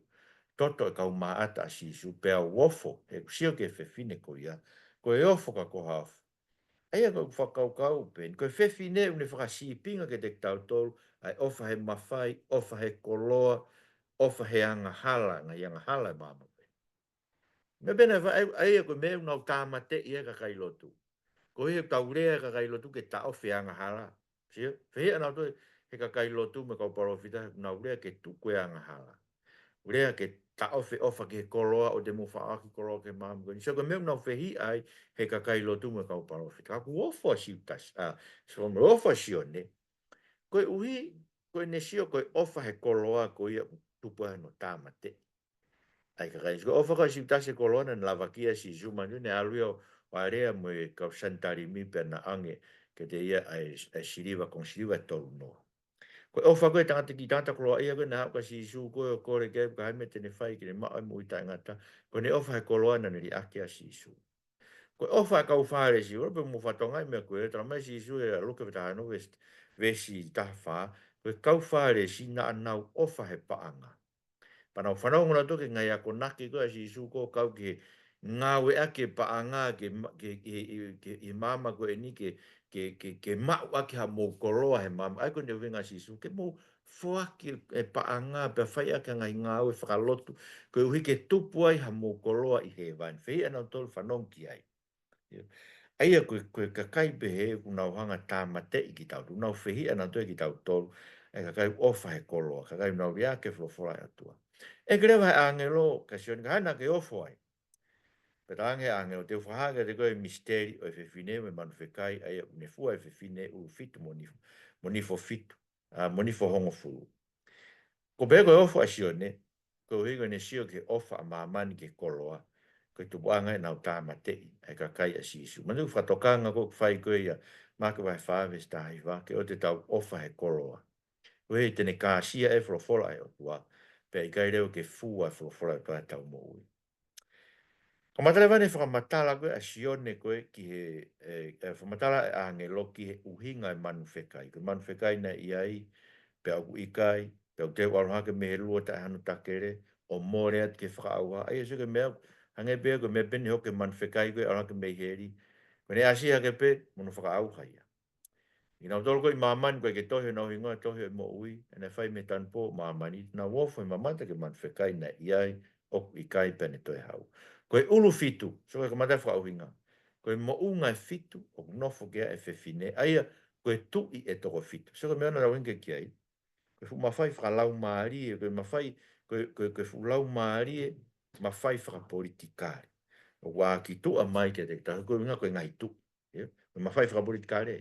toto e kau maʻata ʻa Sīsū, pea u ofo, he ʻoku sio ki he fefine ko ia, ko e ofo ka ko ha ofo. ʻA ia ko e fakakaukau pē eni, ko e fefine ʻoku ne fakasīpinga kiate kitautolu ʻa e ʻofa he mafai, ʻofa he koloa, ʻofa he angahala, ngaahi angahala e maama pē. Meʻa pē naʻe fa-, ʻa ia, ʻa ia ko e meʻa ʻoku nau tāmateʻi ai e kakai lotu. Ko e ʻuhi ʻoku tau lea e kakai lotu ke taʻofi e angahala. Sio? Fehiʻa nautolu he kakai lotu mo e kau palōfita, he ʻoku nau lea ke tuku e angahala. Lea ke taʻofi e ʻofa ki he koloa, ʻoua te mou faʻoaki koloa ki he maama ko eni. So ko e meʻa ʻoku nau fehiʻa ai he kakai lotu mo e kau palōfita. Ka ʻoku ofo ʻa Siutasi, ʻa, so mo e ofo ʻa Sione, koeʻuhi ko ʻene sio ko e ʻofa he koloa ko ia ʻoku tupu ai hono tāmateʻi ʻa e kakai. Ko e ʻofa ko ē ʻa Siutasi he koloa naʻa ne lavakia ʻa Sīsū, manatuʻi naʻe ʻalu ia ʻo lea mo e kau Sanitalimi pea naʻa ne ʻoange kiate ia ʻa e, ʻa e siliva, konga siliva ʻe tolu noa. Ko e ʻofa ko ē ʻa e tangata, kiʻi tangata koloaʻia ko ē naʻe haʻu kia Sīsū ko ē ʻo kole ki ai pe ko e hā e meʻa te ne fai ke ne maʻu ai e moʻui taʻengata. Ko ʻene ʻofa he koloa naʻa ne liʻaki ai ʻa Sīsū. Ko Ko e ʻofa ʻa e kau Fālesi, ʻoku pē mo fatonga ʻi he meʻa ko ē, talamai ʻe Sīsū ʻia Luke taha ono veesi, veesi taha fā, ko e kau Fālesi naʻa nau ʻofa he paʻanga. Pea nau fanongo nautolu ki he ngaahi akonaki ko ē ʻa Sīsū ʻoku kau ki he ngāueʻaki e paʻanga ke ma-, ke, ke, ke, ke, ʻi māmani ko eni ke, ke, ke, ke maʻu ʻaki haʻamou koloa he māmani. ʻA ia ko e ʻuhinga ʻa Sīsū, ke mou foaki e paʻanga pea fai ʻaki ha ngaahi ngāue fakalotu, koeʻuhi ke tupu ai haʻamou koloa ʻi hēvani. Fehiʻa nautolu fanongo ki ai. ʻA ia ko e, ko e kakai pehē ʻoku nau hanga ʻo tāmateʻi kitautolu, nau fehiʻa nautolu kitautolu, ʻa e kakai ʻofa he koloa, kakai nau liʻaki e folofola ʻa e ʻOtua. ʻEke leva ʻe he ʻāngelo kia Sione, ka hana ke ofo ai. Pea talaange ʻe he ʻāngelo, te u fakahā kiate koe e misiteli ʻo e fefine mo e manu fekai, ʻa ia ʻoku ne fua e fefine ʻulu fitu mo nifo, mo nifo fitu, ʻa, mo nifo hongofulu. Ko e pehē ko e ofo ʻa Sione, koeʻuhi ko ʻene sio ki he ʻofa ʻa māmani ki he koloa, ko e tupuʻanga ʻenau tāmateʻi ʻa e kakai ʻa Sīsū. Manatuʻi e fakatokanga ko ē ʻoku fai ko ē ʻia Maʻake vahe fā veesi taha hiva, ke ʻoua te tau ʻofa he koloa. Koeʻuhi te ne kāsia e folofola ʻa e ʻOtua, pea ʻikai leva ke fua e folofola ʻa e ʻOtua ʻi heʻetau moʻui. Kamata leva ʻene fakamatala ko ē ʻa Sione ko ē ki he, e, e, fakamatala ʻa e ʻāngelo ki he ʻuhinga e manu fekai. Ko e manu fekai naʻe ʻi ai, pea ʻoku ʻikai, pea ʻoku teu ʻalu hake mei he lua taʻe hano takele, ʻo mole atu ki he fakaʻauha. ʻA ia sio ki he meʻa, hangē pē ko e meʻa pē eni ʻoku hoko he manu fekai ko ē ʻalu hake mei heli. Ko ʻene ʻasi hake pē, mo hono fakaʻauha ia. ʻI heʻenau tolo ko ē ʻi māmani, ʻoku ʻikai ke tohi honau hingoa he tohi ʻo e moʻui, ʻa ia naʻe fai mei he tanupou ʻo māmani, nau ofo he mamata ki he manu fekai naʻe ʻi ai, ʻoku ʻikai pea ne toe haʻu. Ko e ʻulu fitu, sio ki he kamata fakaʻuhinga. Ko e moʻunga ʻe fitu, ʻoku nofo ki ai e fefine, ʻa ia, ko e tuʻi ʻe toko fitu. Sio ki he meʻa naʻa tau ʻuhinga ki ai. Ko e fuʻu mafai fakalaumālie, ko e mafai, ko e, ko e, ko e fuʻu laumālie, mafai fakapolitikale. ʻOku ʻā ki tuʻa mai kiate kitautolu, ko e ʻuhinga ko e ngaahi tuʻi. Ia, ko e mafai fakapolitikale.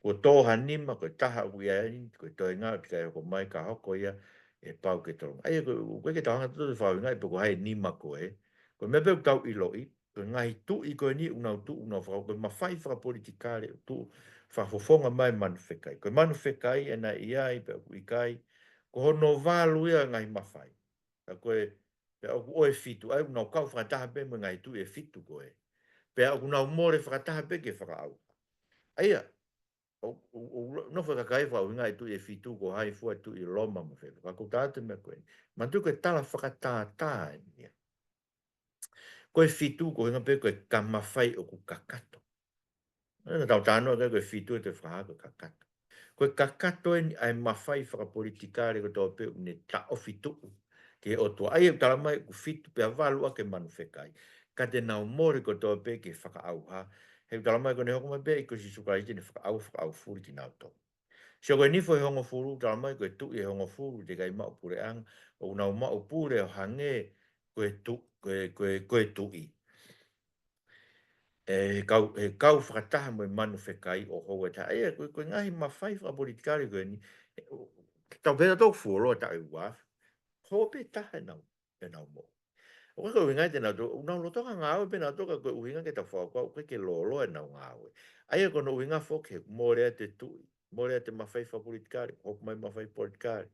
Kuo tō ha nima, ko e taha ʻoku ʻi ai, ko e toenga ʻoku ʻikai hoko mai ka hoko ia ʻe pau ke tolonga. ʻA ia, ko e, ʻoku ʻikai ke tau hanga ʻo toe fakaʻuhingaʻi pe ko hai e nima ko ē. Ko e meʻa pē ʻoku tau ʻiloʻi, ko e ngaahi tuʻi ko eni ʻoku nau tuʻu, ʻoku nau faka-, ko e mafai fakapolitikale ʻoku tuʻu fakafofonga mai e manu fekai. Ko e manu fekai ʻa ia naʻe ʻi ai, pea ʻoku ʻikai, ko hono valu ia e ngaahi mafai. Ka ko e, pea ʻoku ʻoe fitu, ʻa ia ʻoku nau kau fakataha pē mo e ngaahi tuʻi ʻe fitu ko ē. Pea ʻoku nau mole fakataha pē ki he fakaʻauha. ʻA ia, ʻo, ʻo, ʻo, nofo e kakai fakaʻuhingaʻi e tuʻi ʻe fitu ko hai, fua e tuʻi ʻi Loma mo fē. Ka ʻoku ou tala atu e meʻa ko eni. Manatuʻi ko e tala fakatātā eni ia. Ko e fitu, ko e ʻuhinga pē ko e ka mafai ʻoku kakato. Naʻa tau talanoa ki ai ko e fitu ʻe toe fakahā ko e kakato. Ko e kakato eni ʻa e mafai fakapolitikale kotoa pē ʻoku ne taʻofituʻu ki he ʻOtua. ʻA ia ʻoku talamai ʻoku fitu pea valu ʻa e manu fekai. Ka te nau mole kotoa pē ki he fakaʻauha. He ʻoku talamai ko ʻene hoko mai pē ʻa e ʻEiki ko Sīsū Kalaisi te ne fakaʻauha, fakaʻaufuli kinautolu. Sio ko e nifo ʻe hongofulu, talamai ko e tuʻi ʻe hongofulu, teʻeki ai maʻu puleʻanga, ʻoku nau maʻu pule ʻo hangē ko e tu-, ko e, ko e, ko e tuʻi. ʻE, he kau, he kau fakataha mo e manu fekai ʻo hou e taha. ʻA ia, ko e, ko e ngaahi mafai fakapolitikale ko eni, ʻe, ʻo, tau pehē ʻe tautolu fuoloa taʻu ʻe ua afe. Hou pē taha ʻenau, ʻenau moʻui. ʻOku ʻikai ko e ʻuhinga ia te nau to-, ʻoku nau lolotonga ngāue pē nautolu ka ko e ʻuhinga ke tau fakakaukau, ʻoku ʻikai ke lōloa ʻenau ngāue. ʻA ia ko hono ʻuhinga foki he mole atu e tuʻi, mole atu e mafai fakapolitikale, hoko mai e mafai politikale.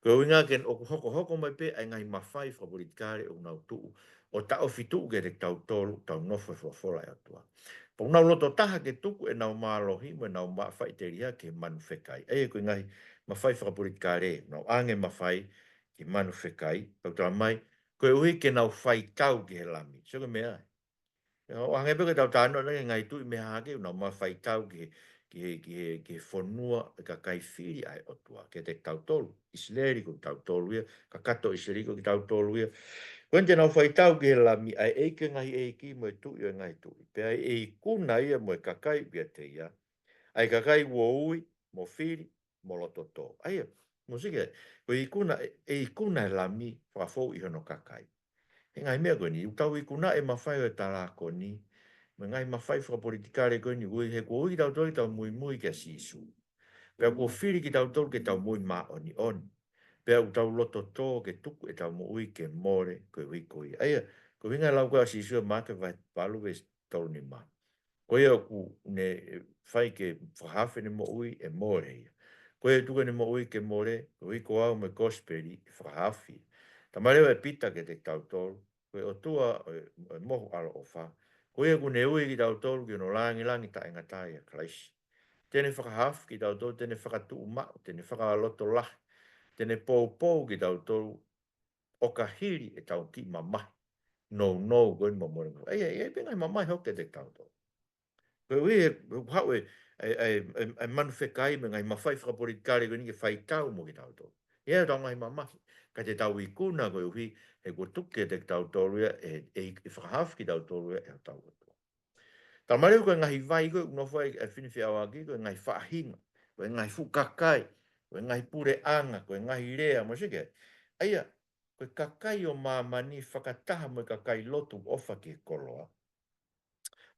Ko e ʻuhinga ke ʻoku hokohoko mai pē ʻa e ngaahi mafai fakapolitikale ʻoku nau tuʻu, ʻo taʻofituʻu kiate kitautolu, tau nofo he folofola ʻa e ʻOtua. Pea ʻoku nau loto taha ke tuku ʻenau mālohi mo ʻenau ma-, faʻiteliha ki he manu fekai. ʻA ia ko e ngaahi mafai fakapolitikale, nau ʻoange mafai ki he manu fekai, pea ʻoku talamai, koeʻuhi ke nau faitau ki he Lami. Sio ki he meʻa. ʻO hangē pē ko ʻetau talanoa ʻanenai ki he ngaahi tuʻi mei hahake, ʻoku nau ō mai ʻo faitau ki he, ki he, ki he, ki he fonua ʻo e kakai fili ʻa e ʻOtua. Kiate kitautolu, ʻIsileli ko kitautolu ia, kakato ʻIsileli ko kitautolu ia. Ko eni te nau faitau ki he Lami, ʻa e ʻEiki ʻo e ngaahi ʻeiki mo e Tuʻi ʻo e ngaahi tuʻi. Pea ʻe ikuna ia mo e kakai ʻoku ʻiate ia, ʻa e kakai kuo ui, mo fili, mo loto tō. ʻA ia, mou sio ki ai, ko e ikuna, ʻe, ʻe ikuna e Lami fakafou ʻi hono kakai. He ngaahi meʻa ko eni, ʻoku tau ikuna e mafai ʻo e talākoni, mo e ngaahi mafai fakapolitikale ko eni, ui he kuo ui kitautolu ke tau muimui kia Sīsū. Pea kuo fili kitautolu ke tau moʻui māʻoniʻoni. Pea ʻoku tau loto tō ke tuku ʻetau moʻui ke mole, koeʻuhi ko ia. ʻA ia, ko e ʻuhinga e lau ko ē ʻa Sīsū ʻia Maʻake vahe valu veesi tolu nima. Ko ia ʻoku ne fai ke fakahaofi ʻene moʻui ʻe mole ia. Ko ia ʻe tuku ʻene moʻui ke mole, koeʻuhi ko au mo e kosipeli ʻe fakahaofi. Talamai leva ʻe Pita kiate kitautolu, ko e ʻOtua ʻo e, ʻo e mohu ʻaloʻofa, Ko ia kuo ne ui kitautolu ki hono lāngilangi taʻengata ʻia Kalaisi. Te ne fakahaofi kitautolu, te ne fakatuʻumaʻu, te ne fakalotolahi, te ne poupou kitautolu ʻo ka hili ʻetau kiʻi mamahi nounou ko eni mo e molemole. ʻA ia, ʻa ia pē ngaahi mamahi hoko kiate kitautolu. Koeʻuhi he, he haʻu e, e, e, e, e manu fekai mo e ngaahi mafai fakapolitikale ko eni ke faitau mo kitautolu. ʻI heʻetau ngaahi mamahi, ka te tau ikuna koeʻuhi he kuo tuku kiate kitautolu ia, e, e, e fakahaofi kitautolu ia ʻe hotau ʻOtua. Talamai leva ko e ngaahi vai ko ē ʻoku nofo ai e fefine feʻauaki, ko e ngaahi faʻahinga, ko e ngaahi fuʻu kakai, ko e ngaahi puleʻanga, ko e ngaahi lea, mo seke. ʻA ia, ko e kakai ʻo māmani fakataha mo e kakai lotu ʻofa ki he koloa.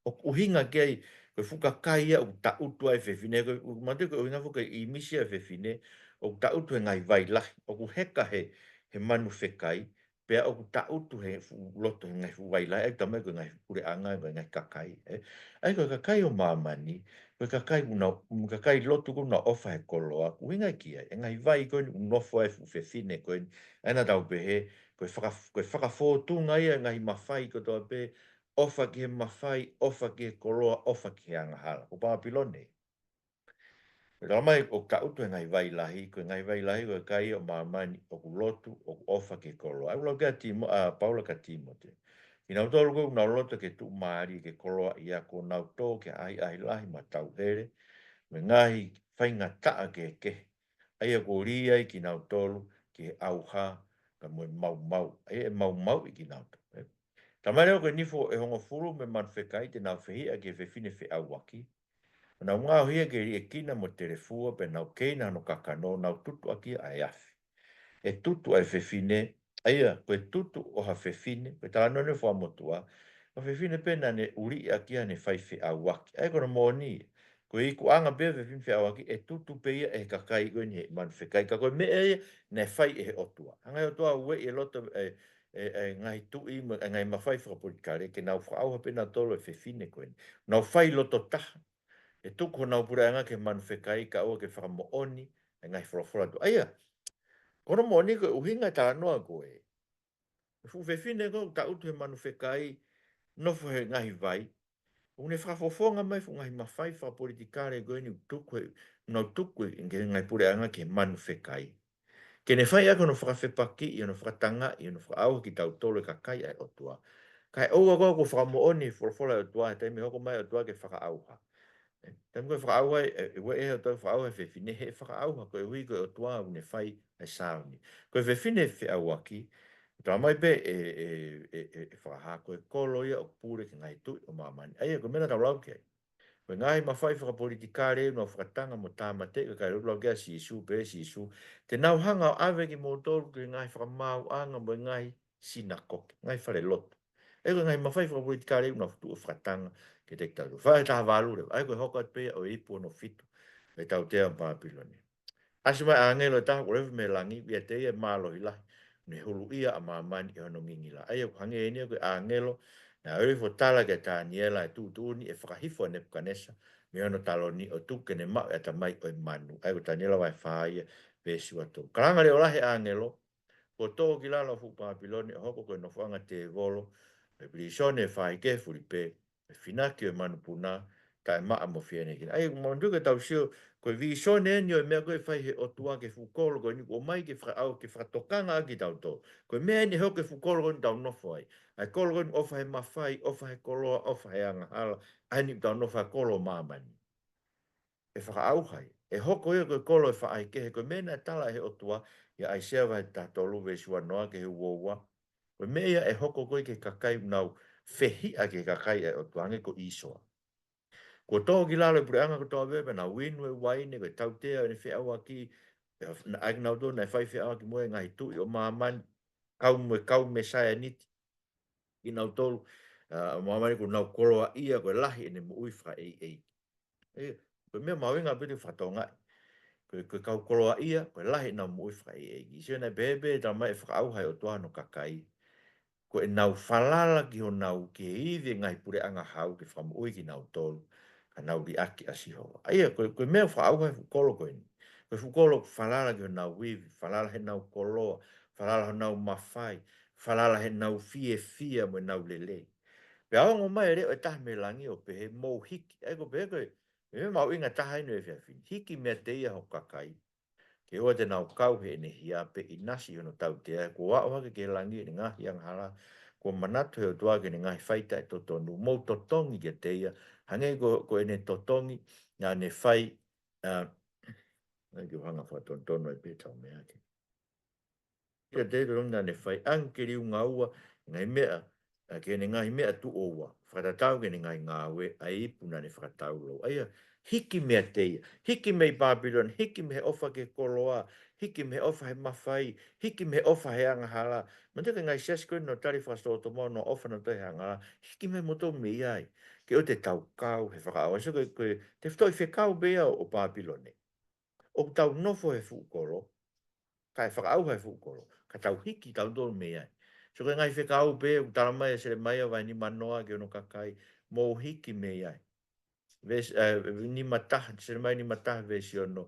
ʻOku ʻuhinga ki ai, ko e fuʻu kakai ia ʻoku taʻutu ai e fefine, ko e, ʻoku mātuʻaki ko e ʻuhinga foki ko e ʻīmisi ia e fefine, ʻoku taʻutu he ngaahi vai lahi, ʻoku heka he, he manu fekai, pea ʻoku taʻutu he fuʻu loto he ngaahi fuʻu vai lahi, ʻa ia ʻoku talamai ko e ngaahi puleʻanga, ko e ngaahi kakai, ē. ʻA ia ko e kakai ʻo māmani, ko e kakai ʻoku nau, kakai lotu ʻoku nau ʻofa he koloa, ʻoku ʻuhinga ki ai, e ngaahi vai ko eni ʻoku nofo ai e fuʻu fefine ko eni, ʻa ia naʻa tau pehē, ko e faka-, ko e fakafōtunga ia e ngaahi mafai kotoa pē, ʻofa ki he mafai, ʻofa ki he koloa, ʻofa ki he angahala. Ko Pāpilone. Ko e talamai ʻoku taʻutu he ngaahi vai lahi, ko e ngaahi vai lahi, ko e kakai ʻo māmani, ʻoku lotu, ʻoku ʻofa ki he koloa. ʻA ia ʻoku lau ki ai Timo-, ʻa, Paula kia Tīmote. Kinautolu ko ē ʻoku nau loto ke tuʻumālie ki he koloa ʻa ia kuo nau tō ki he ʻahiʻahi lahi mo e tauhele, mo e ngaahi faingataʻa kehekehe. ʻA ia kuo lī ai kinautolu ki he ʻauha, pea mo e maumau. ʻA ia ʻe maumauʻi kinautolu. Ē. Talamai leva ko e nifo ʻe hongofulu mei he manu fekai te nau fehiʻa ki he fefine feʻauaki. ʻO nau ngaohi ia ke liʻekina mo telefua pea nau keina hono kakano, nau tutu ʻaki ia ʻa e afi. ʻE tutu ʻa e fefine, ʻa ia, ko e tutu ʻo ha fefine, ko e talanoa ʻeni ʻo e Fuakava Motuʻa, ko e fefine pē naʻa ne ʻuliʻi ʻaki ia ʻene fai feʻauaki. ʻA ia ko hono moʻoni, ko e ikuʻanga pē ia e fefine feʻauaki, ʻe tutu pē ia ʻe he kakai ko eni he manu fekai, ka ko e meʻa ia naʻe fai ʻe he ʻOtua. Hanga ʻe he ʻOtua ʻo ueʻi e loto e, e, e ngaahi tuʻi mo e ngaahi mafai fakapolitikale, ke nau fakaʻauha pē nautolu e fefine ko eni. Nau fai loto taha. ʻE tuku honau puleʻanga ki he manu fekai kae ʻoua ke fakamoʻoni e ngaahi folofola ʻa e ʻOtua. ʻA ia, ko hono moʻoni ko e ʻuhinga e talanoa ko ē. E fuʻu fefine ko ē ʻoku taʻutu he manu fekai, nofo he ngaahi vai. ʻOku ne fakafofonga mai e fuʻu ngaahi mafai fakapolitikale ko eni ʻoku tuku he, nau tuku he ngaahi puleʻanga ki he manu fekai. Ke ne fai ʻaki hono fakafepakiʻi, hono fakatangaʻi, hono fakaʻauha kitautolu e kakai ʻa e ʻOtua. Kae ʻoua ko ē kuo fakamoʻoni e folofola ʻa e ʻOtua, he taimi ʻe hoko mai e ʻOtua ke fakaʻauha. Ē, taimi ko ē fakaʻauha, ē, ʻe ueʻi ʻe he ʻOtua ke fakaʻauha e fefine, he ʻe fakaʻauha koeʻuhi ko e ʻOtua ʻoku ne fai e sāuni. Ko e fefine feʻauaki, talamai pē ʻe, ʻe, ʻe, ʻe, ʻe fakahā ko e kolo ia ʻoku pule ki he ngaahi tuʻi ʻo māmani. ʻA ia, ko e meʻa naʻa tau lau ki ai. Ko e ngaahi mafai fakapolitikale ʻoku nau fakatanga mo tāmateʻi e kakai lotu, lau ki ai ʻa Sīsū, pehē ʻe Sīsū, te nau hanga ʻo ʻave kimoutolu ki he ngaahi fakamaauʻanga mo e ngaahi sinakoke, ngaahi fale lotu. ʻA ia ko e ngaahi mafai fakapolitikale ʻoku nau tuʻu ʻo fakatanga kiate kitautolu. Vahe taha valu leva, ʻa ia ko e hoko atu pē ia ʻo e ipu hono fitu ʻo e tautea ʻo Pāpilone. ʻAsi mai e ʻāngelo ʻe taha ʻoku ʻalu hifo mei langi, ʻoku ʻiate ia e mālohi lahi, ʻoku ne huluʻia ʻa māmani ʻe hono ngingila. ʻA ia ʻoku hangē ʻeni ia ko e ʻāngelo naʻe ʻalu hifo ʻo tala kia Taniela e tuʻutuʻuni ʻe fakahifo ʻa Nepukanesa mei hono taloni ʻo tuku ke ne maʻu e ʻatamai ʻo e manu. ʻA ia ko Taniela vahe fā ia, veesi ua tolu. Kalanga leʻo lahi e ʻāngelo, kuo tō ki lalo ʻa e fuʻu Pāpilone ʻo hoko ko e nofoʻanga tēvolo, e pilīsone ʻo e faikehe fulipē, e finaki ʻo e manupuna, taʻemaʻa mo fienekina. ʻA ia, manatuʻi ke tau sio, ko e vīsone ʻeni ʻo e meʻa ko ē ʻe fai ʻe he ʻOtua ki he fuʻu kolo ko eni kuo ʻomai ke fakaʻau, ke fakatokanga ʻaki kitautolu. Ko e meʻa eni ʻe hoko ki he fuʻu kolo ko eni ʻoku tau nofo ai. ʻA e kolo ko eni ʻofa he mafai, ʻofa he koloa, ʻofa he angahala, ʻa eni ʻoku tau nofo ai, kolo ʻo māmani. ʻE fakaʻauha ia. ʻE hoko ia ko e kolo ʻo e faikehe, ko e meʻa naʻe tala ʻe he ʻOtua ʻia ʻAisea vahe taha tolu veesi ua noa ki he ua ua. Ko e meʻa ia ʻe hoko ko ē ki he kakai ʻoku nau fehiʻa ki he kakai ʻa e ʻOtua, hangē ko ʻĪsoa. Kuo tō ki lalo e puleʻanga kotoa pē, pea nau inu e uaine, ko e tautea ʻo ʻene feʻauaki, pea naʻe ʻai kinautolu naʻe fai feʻauaki mo e ngaahi tuʻi ʻo māmani, kau mo e kau mē saianiti kinautolu, ʻa, ʻo māmani kuo nau koloaʻia, ko e lahi ʻene moʻui fakaʻeiʻeiki. ʻE, ko e meʻa mahuʻinga ʻaupito ke fakatokangaʻi. Ko e, ko e kau koloaʻia, ko e lahi ʻenau moʻui fakaʻeiʻeiki. Sio naʻe pehē pē, talamai ʻe fakaʻauha ʻe he ʻOtua hono kakai. Ko ʻenau falala ki honau, ki he ivi e ngaahi puleʻanga hau ke fakamoʻui kinautolu, ka nau liʻaki ʻa Sihova. ʻA ia, ko e, ko e meʻa fakaʻauha e fuʻu kolo ko eni. Ko e fuʻu kolo falala ki honau ivi, falala heʻenau koloa, falala honau mafai, falala heʻenau fiefia mo ʻenau lelei. Pea ongo mai e leʻo ʻe taha mei langi ʻo pehē, mou hiki. ʻA ia ko e pehē ko e, meʻa mahuʻinga taha ʻeni he efiafi ni. Hiki meiate ia ho kakai, ke ʻoua te nau kau heʻene hia pe ʻinasi ʻi hono tautea, kuo aʻu hake ki langi ʻene ngaahi angahala, kuo manatu he ʻOtua ki heʻene ngaahi fai taʻetotonu, mou totongi kiate ia, hangē ko, ko ʻene totongi naʻa ne fai, ʻa, ʻai ke u hanga fakatonutonu ai pē ʻetau meʻa ke. Kiate ia totongi naʻa ne fai, ʻange ke liunga ua, ngaahi meʻa, ʻa, ki heʻene ngaahi meʻa tuʻo ua, fakatatau ki heʻene ngaahi ngāue, ʻa e ipu naʻa ne fakataulou. ʻA ia, hiki meiate ia, hiki mei Pāpilone, hiki mei he ʻofa ki he koloa, hiki mei he ʻofa he mafai, hiki mei he ʻofa he angahala. Manatuʻi ko e ngaahi siasi ko ē naʻa nau tali fakasōtoma ʻo nau ʻofa nautolu he angahala, hiki mai moutolu mei ai. Ke ʻoua te tau kau he fakaʻauha. So ko e, ko e, te fitoʻi fekau pē ia ʻo Pāpilone. ʻOku tau nofo he fuʻu kolo, kae fakaʻauha he fuʻu kolo, ka tau hiki tautolu mei ai. So ko e ngaahi fekau pē, ʻoku tala mai ʻe Selemaia vahe nimanoa ki hono kakai, mou hiki mei ai. Veesi, ē, nima taha, Selemaia nima taha veesi ono,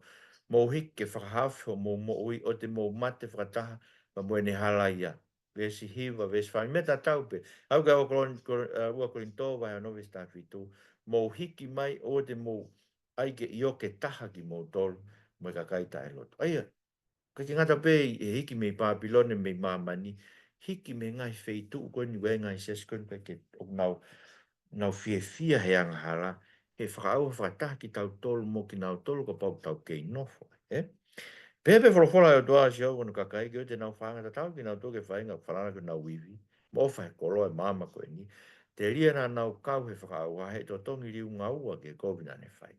mou hiki ke fakahaofi hoʻomou moʻui, ʻoua te mou mate fakataha pea mo ʻene halaia. Veesi hiva, veesi fā, meʻa tatau pē. ʻAu ki he ua Kolon-, Kol-, ē, ua Kolinitō vahe ono veesi taha fitu, mou hiki mai, ʻoua te mou ʻai ke ʻioke taha kimoutolu mo e kakai taʻelotu. ʻA ia, ʻikai ke ngata pē ʻi he hiki mei Pāpilone, mei māmani, hiki mei he ngaahi feituʻu ko eni, ʻa e ngaahi siasi ko eni, ʻikai ke ʻoku nau, nau fiefia he angahala, he fakaʻauha fakataha kitautolu mo kinautolu kapau ʻoku tau kei nofo, ē? Pehē pē folofola ʻa e ʻOtua, sio, ko hono kakai, ke ʻoua te nau fakaanga tatau kinautolu ki he faʻahinga falala ki honau ivi, mo ʻofa he koloa ʻo e māmani ko eni. Telia naʻa nau kau he fakaʻauha, he totongi liunga ua ki he kovi naʻa ne fai.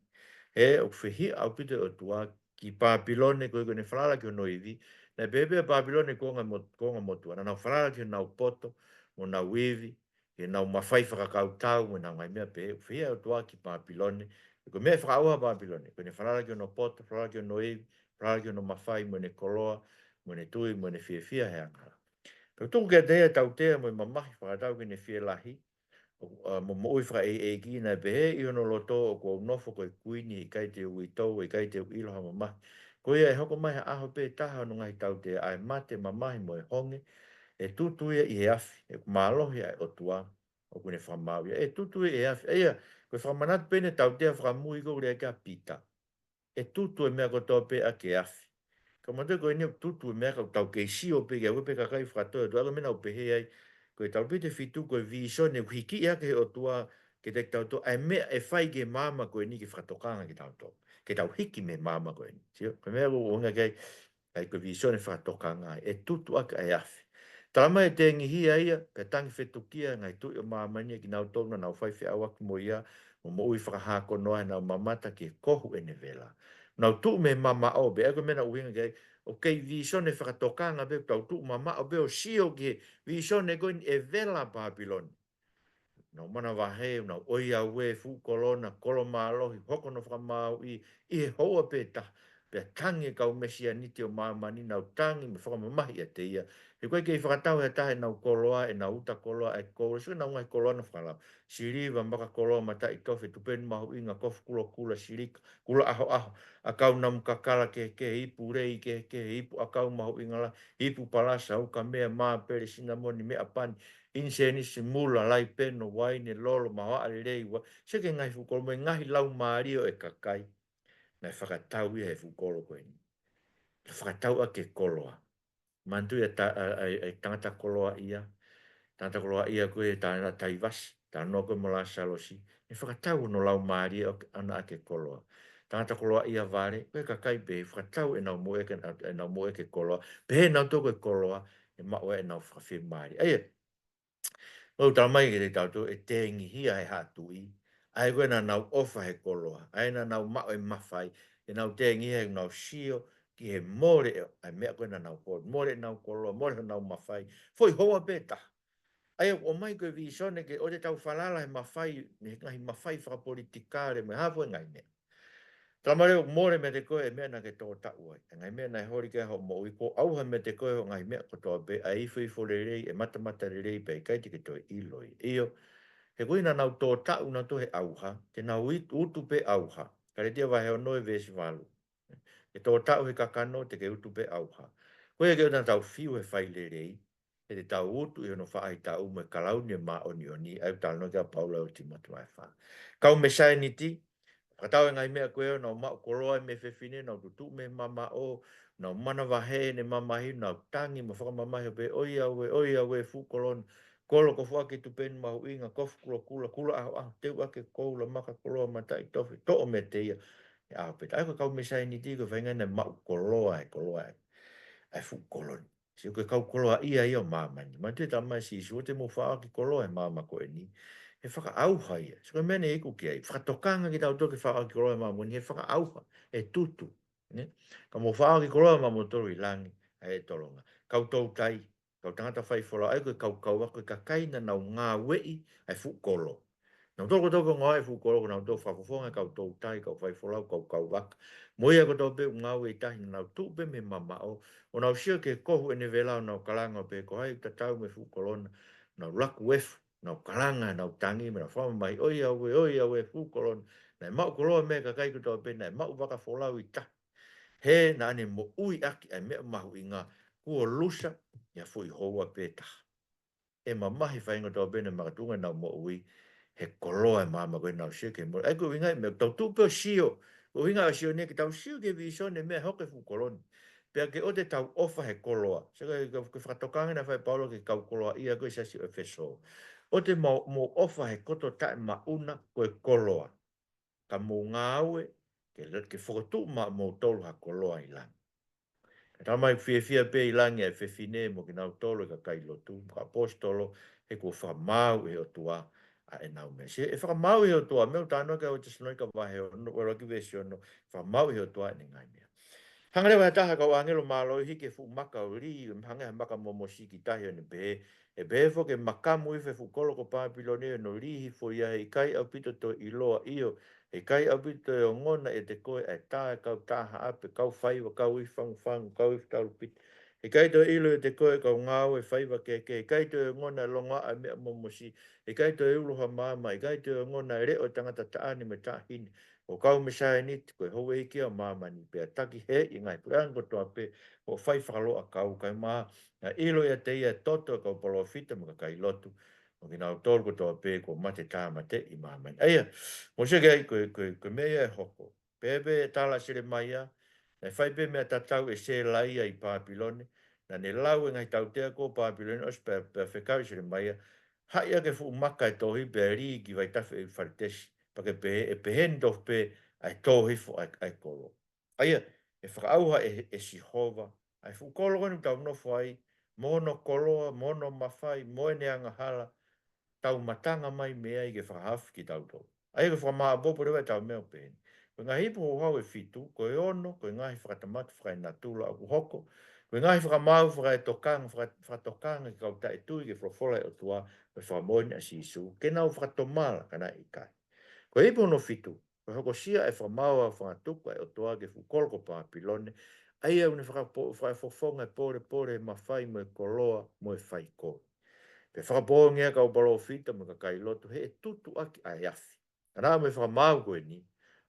He ʻoku fehiʻa ʻaupito e ʻOtua ki Pāpilone, koeʻuhi ko ʻene falala ki hono ivi. Naʻe pehē pē ʻa Pāpilone ko e kuonga mo-, kuonga motuʻa. Naʻa nau falala ki honau poto, mo honau ivi, ki heʻenau mafai fakakautau, mo ʻenau ngaahi meʻa pehē. ʻOku fehiʻa e ʻOtua ki Pāpilone. He ko e meʻa ʻe fakaʻauha ʻa Pāpilone, ko ʻene falala ki hono poto, falala ki hono ivi, falala ki hono mafai, mo ʻene koloa, mo ʻene tui, mo ʻene fiefia he angahala. Pea tuku kiate ia e tautea mo e mamahi fakatatau ki heʻene fielahi, ʻo, ʻa, mo e moʻui fakaʻeiʻeiki, naʻe pehē ʻi hono loto, ʻoku ou nofo ko e kuini, ʻikai te u uitou, ʻikai te u ʻilo ha mamahi. Ko ia ʻe hoko mai ha ʻaho pē taha hono ngaahi tautea, ʻa e mate, mamahi mo e honge, ʻe tutu ia ʻi he afi, he ʻoku mālohi ʻa e ʻOtua, ʻoku ne fakamaau ia. ʻE tutu ia ʻi he afi. ʻA ia, ko e fakamanatu pē ʻeni e tautea fakamui ko ē ʻoku lea ki ai ʻa Pita. ʻE tutu e meʻa kotoa pē ʻaki e afi. Ka manatuʻi ko eni ʻoku tutu e meʻa ka ʻoku tau kei sio pē ki ai, ʻoku pē kakai fakatoe ʻOtua, ko e meʻa naʻa ku pehē ai, ko e talu pē ʻe fitu, ko e vīsone ʻoku hiki ʻaki ʻe he ʻOtua kiate kitautolu, ʻa e meʻa ʻe fai ki he māmani ko eni ke fakatokanga kitautolu. Ke tau hiki mei he māmani ko eni. Sio, ko e meʻa ʻoku ʻuhinga ki ai, ʻa ia ko e vīsone fakatokanga, ʻe tutu ʻaki ʻa e afi. Tala mai ʻe tengihia ia, pea tangi fetukia e ngaahi tuʻi ʻo māmani, ʻa kinautolu naʻa nau fai feʻauaki mo ia, mo moʻui fakahā ko ē ʻi heʻenau mamata ki he kohu ʻene vela. Nau tuʻu mei he mamaʻo pē, ʻa ia ko e meʻa naʻe ʻuhinga ki ai, ʻoku kei vīsone fakatokanga pē, tau tuʻu mamaʻo pē ʻo sio ki he vīsone ko eni ʻe vela Pāpilone. Nau manavahē, nau ʻoiauē, fuʻu kolo na, kolo mālohi, hoko hono fakamāuʻi, ʻi he houa pē taha. Pea tangi e kau Mesianiti ʻo māmani, nau tangi mo fakamamahi ʻiate ia. He ʻoku ʻikai kei fakatau ʻe ha taha ʻenau koloa, ʻenau uta koloa, ʻa e koula, sio ki heʻenau ngaahi koloa naʻa nau fakalao. Siliva, maka koloa, mataʻitofe, tupenu mahuʻinga, kofu kulokula, silika, kula ʻahoʻaho, ʻakau namu kakala kehekehe, ipu lei kehekehe, ipu ʻakau mahuʻinga lahi, ipu palasa, ukamea, māpele, sinamoni, meʻapani, ʻinisēnisi, mula, laipeno, uaine lolo, mahoaʻa lelei, ua-, sio ki he ngaahi fuʻu kolo mo e ngaahi laumālie ʻo e kakai naʻe fakatau ia he fuʻu kolo ko eni. Naʻe fakatau ʻaki e koloa. Manatuʻi ʻa e ta-, ʻa e, ʻa e, ʻa e tangata koloaʻia. Tangata koloaʻia ko ē, tangata Taivasi, talanoa ko ē mo Lāsalosi. Naʻe fakatau hono laumālie ʻo, ʻana ʻaki e koloa. Tangata koloaʻia vale, ko e kakai pē, fakatau ʻenau moʻui ʻaki, ʻenau moʻui ʻaki e koloa. Pehē nautolu ko e koloa, ʻe maʻu ai ʻenau fakafiemālie. ʻA ia, ʻoku tala mai kiate kitautolu ʻe tengihia ʻe he haʻa tuʻi, ʻa ia ko ē naʻa nau ʻofa he koloa, ʻa ia naʻa nau maʻu e mafai, ʻenau tengihia he nau sio ki he mole ʻa e meʻa ko ē naʻa nau kolo, mole ʻenau koloa, mole honau mafai, foʻi houa pē taha. ʻA ia ʻoku ʻomai ko e vīsone ke ʻoua te tau falala he mafai, he ngaahi mafai fakapolitikale mo e hā fua e ngaahi meʻa. Tala mai leva ʻoku mole meiate koe e meʻa naʻa ke tōtaʻu ai. ʻA e ngaahi meʻa naʻe holi ki ai hoʻo moʻui, kuo ʻauha meiate koe hoʻo ngaahi meʻa kotoa pē, ʻa e ifoifo lelei, ʻa e matamata lelei, pea ʻikai te ke toe ʻilo ia. ʻIo, he ko ia naʻa nau tōtaʻu nautolu he ʻauha, te nau it-, utu pē ʻauha. Kalētia vahe ono e veesi valu. Ke tōtaʻu he kakano, te ke utu pē ʻauha. Ko ia ke ʻoua naʻa tau fiu he fai lelei, he te tau utu ʻi hono faʻahitaʻu mo e kalauni ʻo e māʻoniʻoni, ʻa ia ʻoku talanoa ki ai ʻa Paula ʻi he ʻUluaki Tīmote vahe fā. Kau mei he saieniti, fakatau e ngaahi meʻa ko ē, ʻo nau maʻu koloa mei he fefine, nau tutuʻu mei he mamaʻo, nau manavahē ʻene mamahi, nau tangi mo fakamamahi ʻo pehē, ʻOiauē, ʻoiauē, fuʻu kolo ni, kolo kofu ʻaki e tupenu mahuʻinga, kofu kulokula, kula ʻahoʻaho, teu ʻaki e koula, maka koloa, mataʻitofe, toʻo meiate ia ʻi he ʻaho pē taha. ʻA ia ko e kau mei he saieniti ko e faʻahinga naʻe maʻu koloa, e koloa ʻa e, ʻa e fuʻu kolo ni. Sio ko e kau koloaʻia ia ʻo māmani. Manatuʻi e talamai ʻe Sīsū, ʻoua te mou faʻa ʻoaki koloa he maama ko eni, he fakaʻauha ia. Sio ko e meʻa naʻe iku ki ai, fakatokanga kitautolu ke faʻa ʻoaki koloa he maama ko eni, he fakaʻauha, ʻe tutu. Ne? Ka mou faʻa ʻoaki koloa maʻamoutolu ʻi langi, ʻa ia ʻe tolonga. Kau toutai, kau tangata faifolau, ʻa ia ko e kau kauvaka, ko e kakai naʻa nau ngāueʻi ʻa e fuʻu kolo. Nautolu kotoa pē ʻoku ngāueʻi e fuʻu kolo, ko nautolu fakafofonga e kau toutai, kau faifolau, kau kauvaka. Mo ia kotoa pē ʻoku ngāue ʻi tahi, naʻa nau tuʻu pē mei he mamaʻo, ʻo nau sio ki he kohu ʻene vela, ʻo nau kalanga ʻo pehē, Ko hai ʻoku tatau mo e fuʻu kolo na? Nau laku efu, nau kalanga, nau tangi, mo nau fakamamahi, ʻOiauē, ʻoiauē, fuʻu kolo na. Naʻe maʻu koloa mei he kakai kotoa pē, naʻe maʻu vaka folau ʻi tahi. He naʻa ne moʻui ʻaki ʻa e meʻa mahuʻinga, kuo lusa ʻi ha foʻi houa pē taha. ʻE mamahi e faʻahinga kotoa pē naʻe makatuʻunga ʻenau moʻui he koloa he maama ko ē, naʻa nau sio ki he moʻui. ʻA ia ko e ʻuhinga ia e meʻa, tau tuʻu pē ʻo sio. Ko e ʻuhinga ʻo e sio ni ke tau sio ki he vīsone e meʻa ʻe hoko he fuʻu kolo ni. Pea ke ʻoua te tau ʻofa he koloa. Sio ki he, ki he fakatokanga naʻe fai ʻe Paula ki he kau koloaʻia ko ē ʻi he siasi ʻo ʻEfesō. ʻOua te mou, mou ʻofa he koto taʻemaʻuna ko e koloa, ka mou ngāue ke, ke fokotuʻu maʻamoutolu ha koloa ʻi langi. Ka talamai ʻoku fiefia pē ʻi langi ʻa e fefine mo kinautolu e kakai lotu, mo e kau ʻaposetolo, he kuo fakamaau ʻe he ʻOtua ʻa ʻenau meʻa. Sio, ʻe fakamaau ʻe he ʻOtua, meʻa ʻoku talanoa ki ai ʻa Tesalonaika vahe ono, ʻuluaki veesi ono, fakamaau ʻe he ʻOtua ʻene ngaahi meʻa. Hanga leva ʻe ha taha e kau ʻāngelo mālohi ʻo hiki e fuʻu maka ʻo lī, hangē ha maka momosi ki tahi ʻo ne pehē, ʻE pehē foki, ʻE makamu hifo e fuʻu kolo ko Pāpilone, ʻo ne lī hifo ia, he ʻikai ʻaupito toe ʻiloa, ʻio, he ʻikai ʻaupito toe ongona ʻiate koe ʻa e tā e kau taʻahaʻape, kau faiva, kau ifi fangufangu, kau ifi talupite. He ʻikai toe ʻilo ʻiate koe e kau ngāue faiva kehekehe, he ʻikai toe ongona e longoaʻa e meʻa momosi, he ʻikai toe ulu ha maama, he ʻikai toe ongona e leʻo e tangata taʻane mo e taʻahine, ʻo kau mei he saieniti, ko e houʻeiki ia ʻo māmani, pea taki hē ʻi he ngaahi puleʻanga kotoa pē, ʻo fai fakaloa kau kai mā, naʻe ʻilo ʻiate ia e toto e kau palōfita mo e kakai lotu, mo kinautolu kotoa pē kuo mate tāmateʻi ʻi māmani. ʻA ia, mou sio ki ai, ko e, ko e, ko e meʻa ia ʻe hoko. Pehē pē ʻe tala ʻa Selemaia, naʻe fai pē meʻa tatau ʻe Selaia ʻi Pāpilone, naʻa ne lau e ngaahi tautea ko Pāpilone, ʻosi pea, pea fekau ʻe Selemaia, Haʻi ʻaki e fuʻu maka ʻe tohi pea lī ki vaitafe ʻo e Falitesi, pea ke pehē, ʻe pehē ni tofu pē ʻa e tō hifo ʻa e, ʻa e kolo. ʻA ia, ʻe fakaʻauha ʻe, ʻe Sihova ʻa e fuʻu kolo ko eni ʻoku tau nofo ai, mo hono koloa, mo hono mafai, mo ʻene angahala, tau matanga mai mei ai ke fakahaofi kitautolu. ʻA ia ko e fakamāʻopoʻopo leva ʻetau meʻa ʻo pehē ni. Ko e ngaahi ipu houhau ʻe fitu, ko e ono, ko e ngaahi fakatamaki fakaenatula ʻoku hoko, ko e ngaahi fakamaau fakaetokanga, faka-, fakatokanga ki he kau taʻetui ki he folofola ʻa e ʻOtua, ko e fakamoʻoni ʻa Sīsū, ke nau fakatomala ka naʻe ʻikai. Ko e ipu hono fitu, ko e hokosia e fakamaau ʻa e fangatuku ʻa e ʻOtua ki he fuʻu kolo ko Pāpilone, ʻa ia ʻoku ne fakapo-, fakafofonga e polepole, mafai mo e koloa, mo e faikovi. Pea fakapoongi ʻa e kau palōfita mo e kakai lotu, he ʻe tutu ʻaki ʻa e afi. Ka naʻa mo e fakamaau ko eni,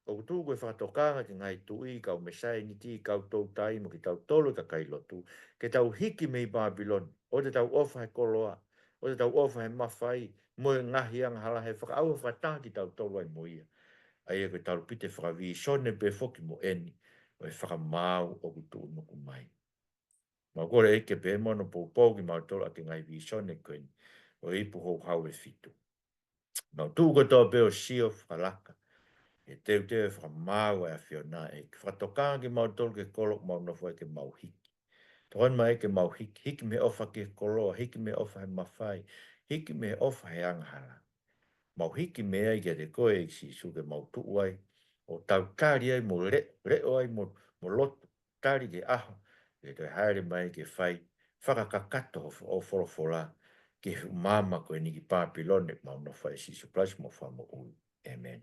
ʻoku tuʻu ko e fakatokanga ki he ngaahi tuʻi, kau mei he saieniti, kau toutai, mo kitautolu e kakai lotu, ke tau hiki mei Pāpilone, ʻoua te tau ʻofa he koloa, ʻoua te tau ʻofa he mafai, mo e ngaahi angahala, he fakaʻauha fakataha kitautolu ai mo ia. ʻA ia ko e talupite fakavīsone pē foki mo eni, ʻo e fakamaau ʻoku tuʻunuku mai. Mau kole ʻEiki ke pehē mo hono poupou kimautolu ʻaki e ngaahi vīsone ko eni, ʻo e ipu houhau ʻe fitu. Mau tuʻu kotoa pē ʻo sio fakalaka, ʻi he teuteu e fakamaau ʻa e ʻAfiona, ʻEiki. Fakatokanga kimautolu ki he kolo ʻoku mau nofo ai ke mau hiki. Tokoni mai ke mau hiki, hiki mei he ʻofa ki he koloa, hiki mei he ʻofa he mafai, hiki mei he ʻofa he angahala. Mau hiki mei ai kiate koe, ʻEiki Sīsū, ke mau tuʻu ai, ʻo tau tali ai mo le-, leʻo ai mo, mo lotu, tali ki he ʻaho ʻe toe hāʻele mai ke fai fakakakato ho fo-, ho folofola ki he fuʻu maama ko eni ki Pāpilone, mau nofo ai, Sīsū Kalaisi homau Fakamoʻui. ʻĒmeni.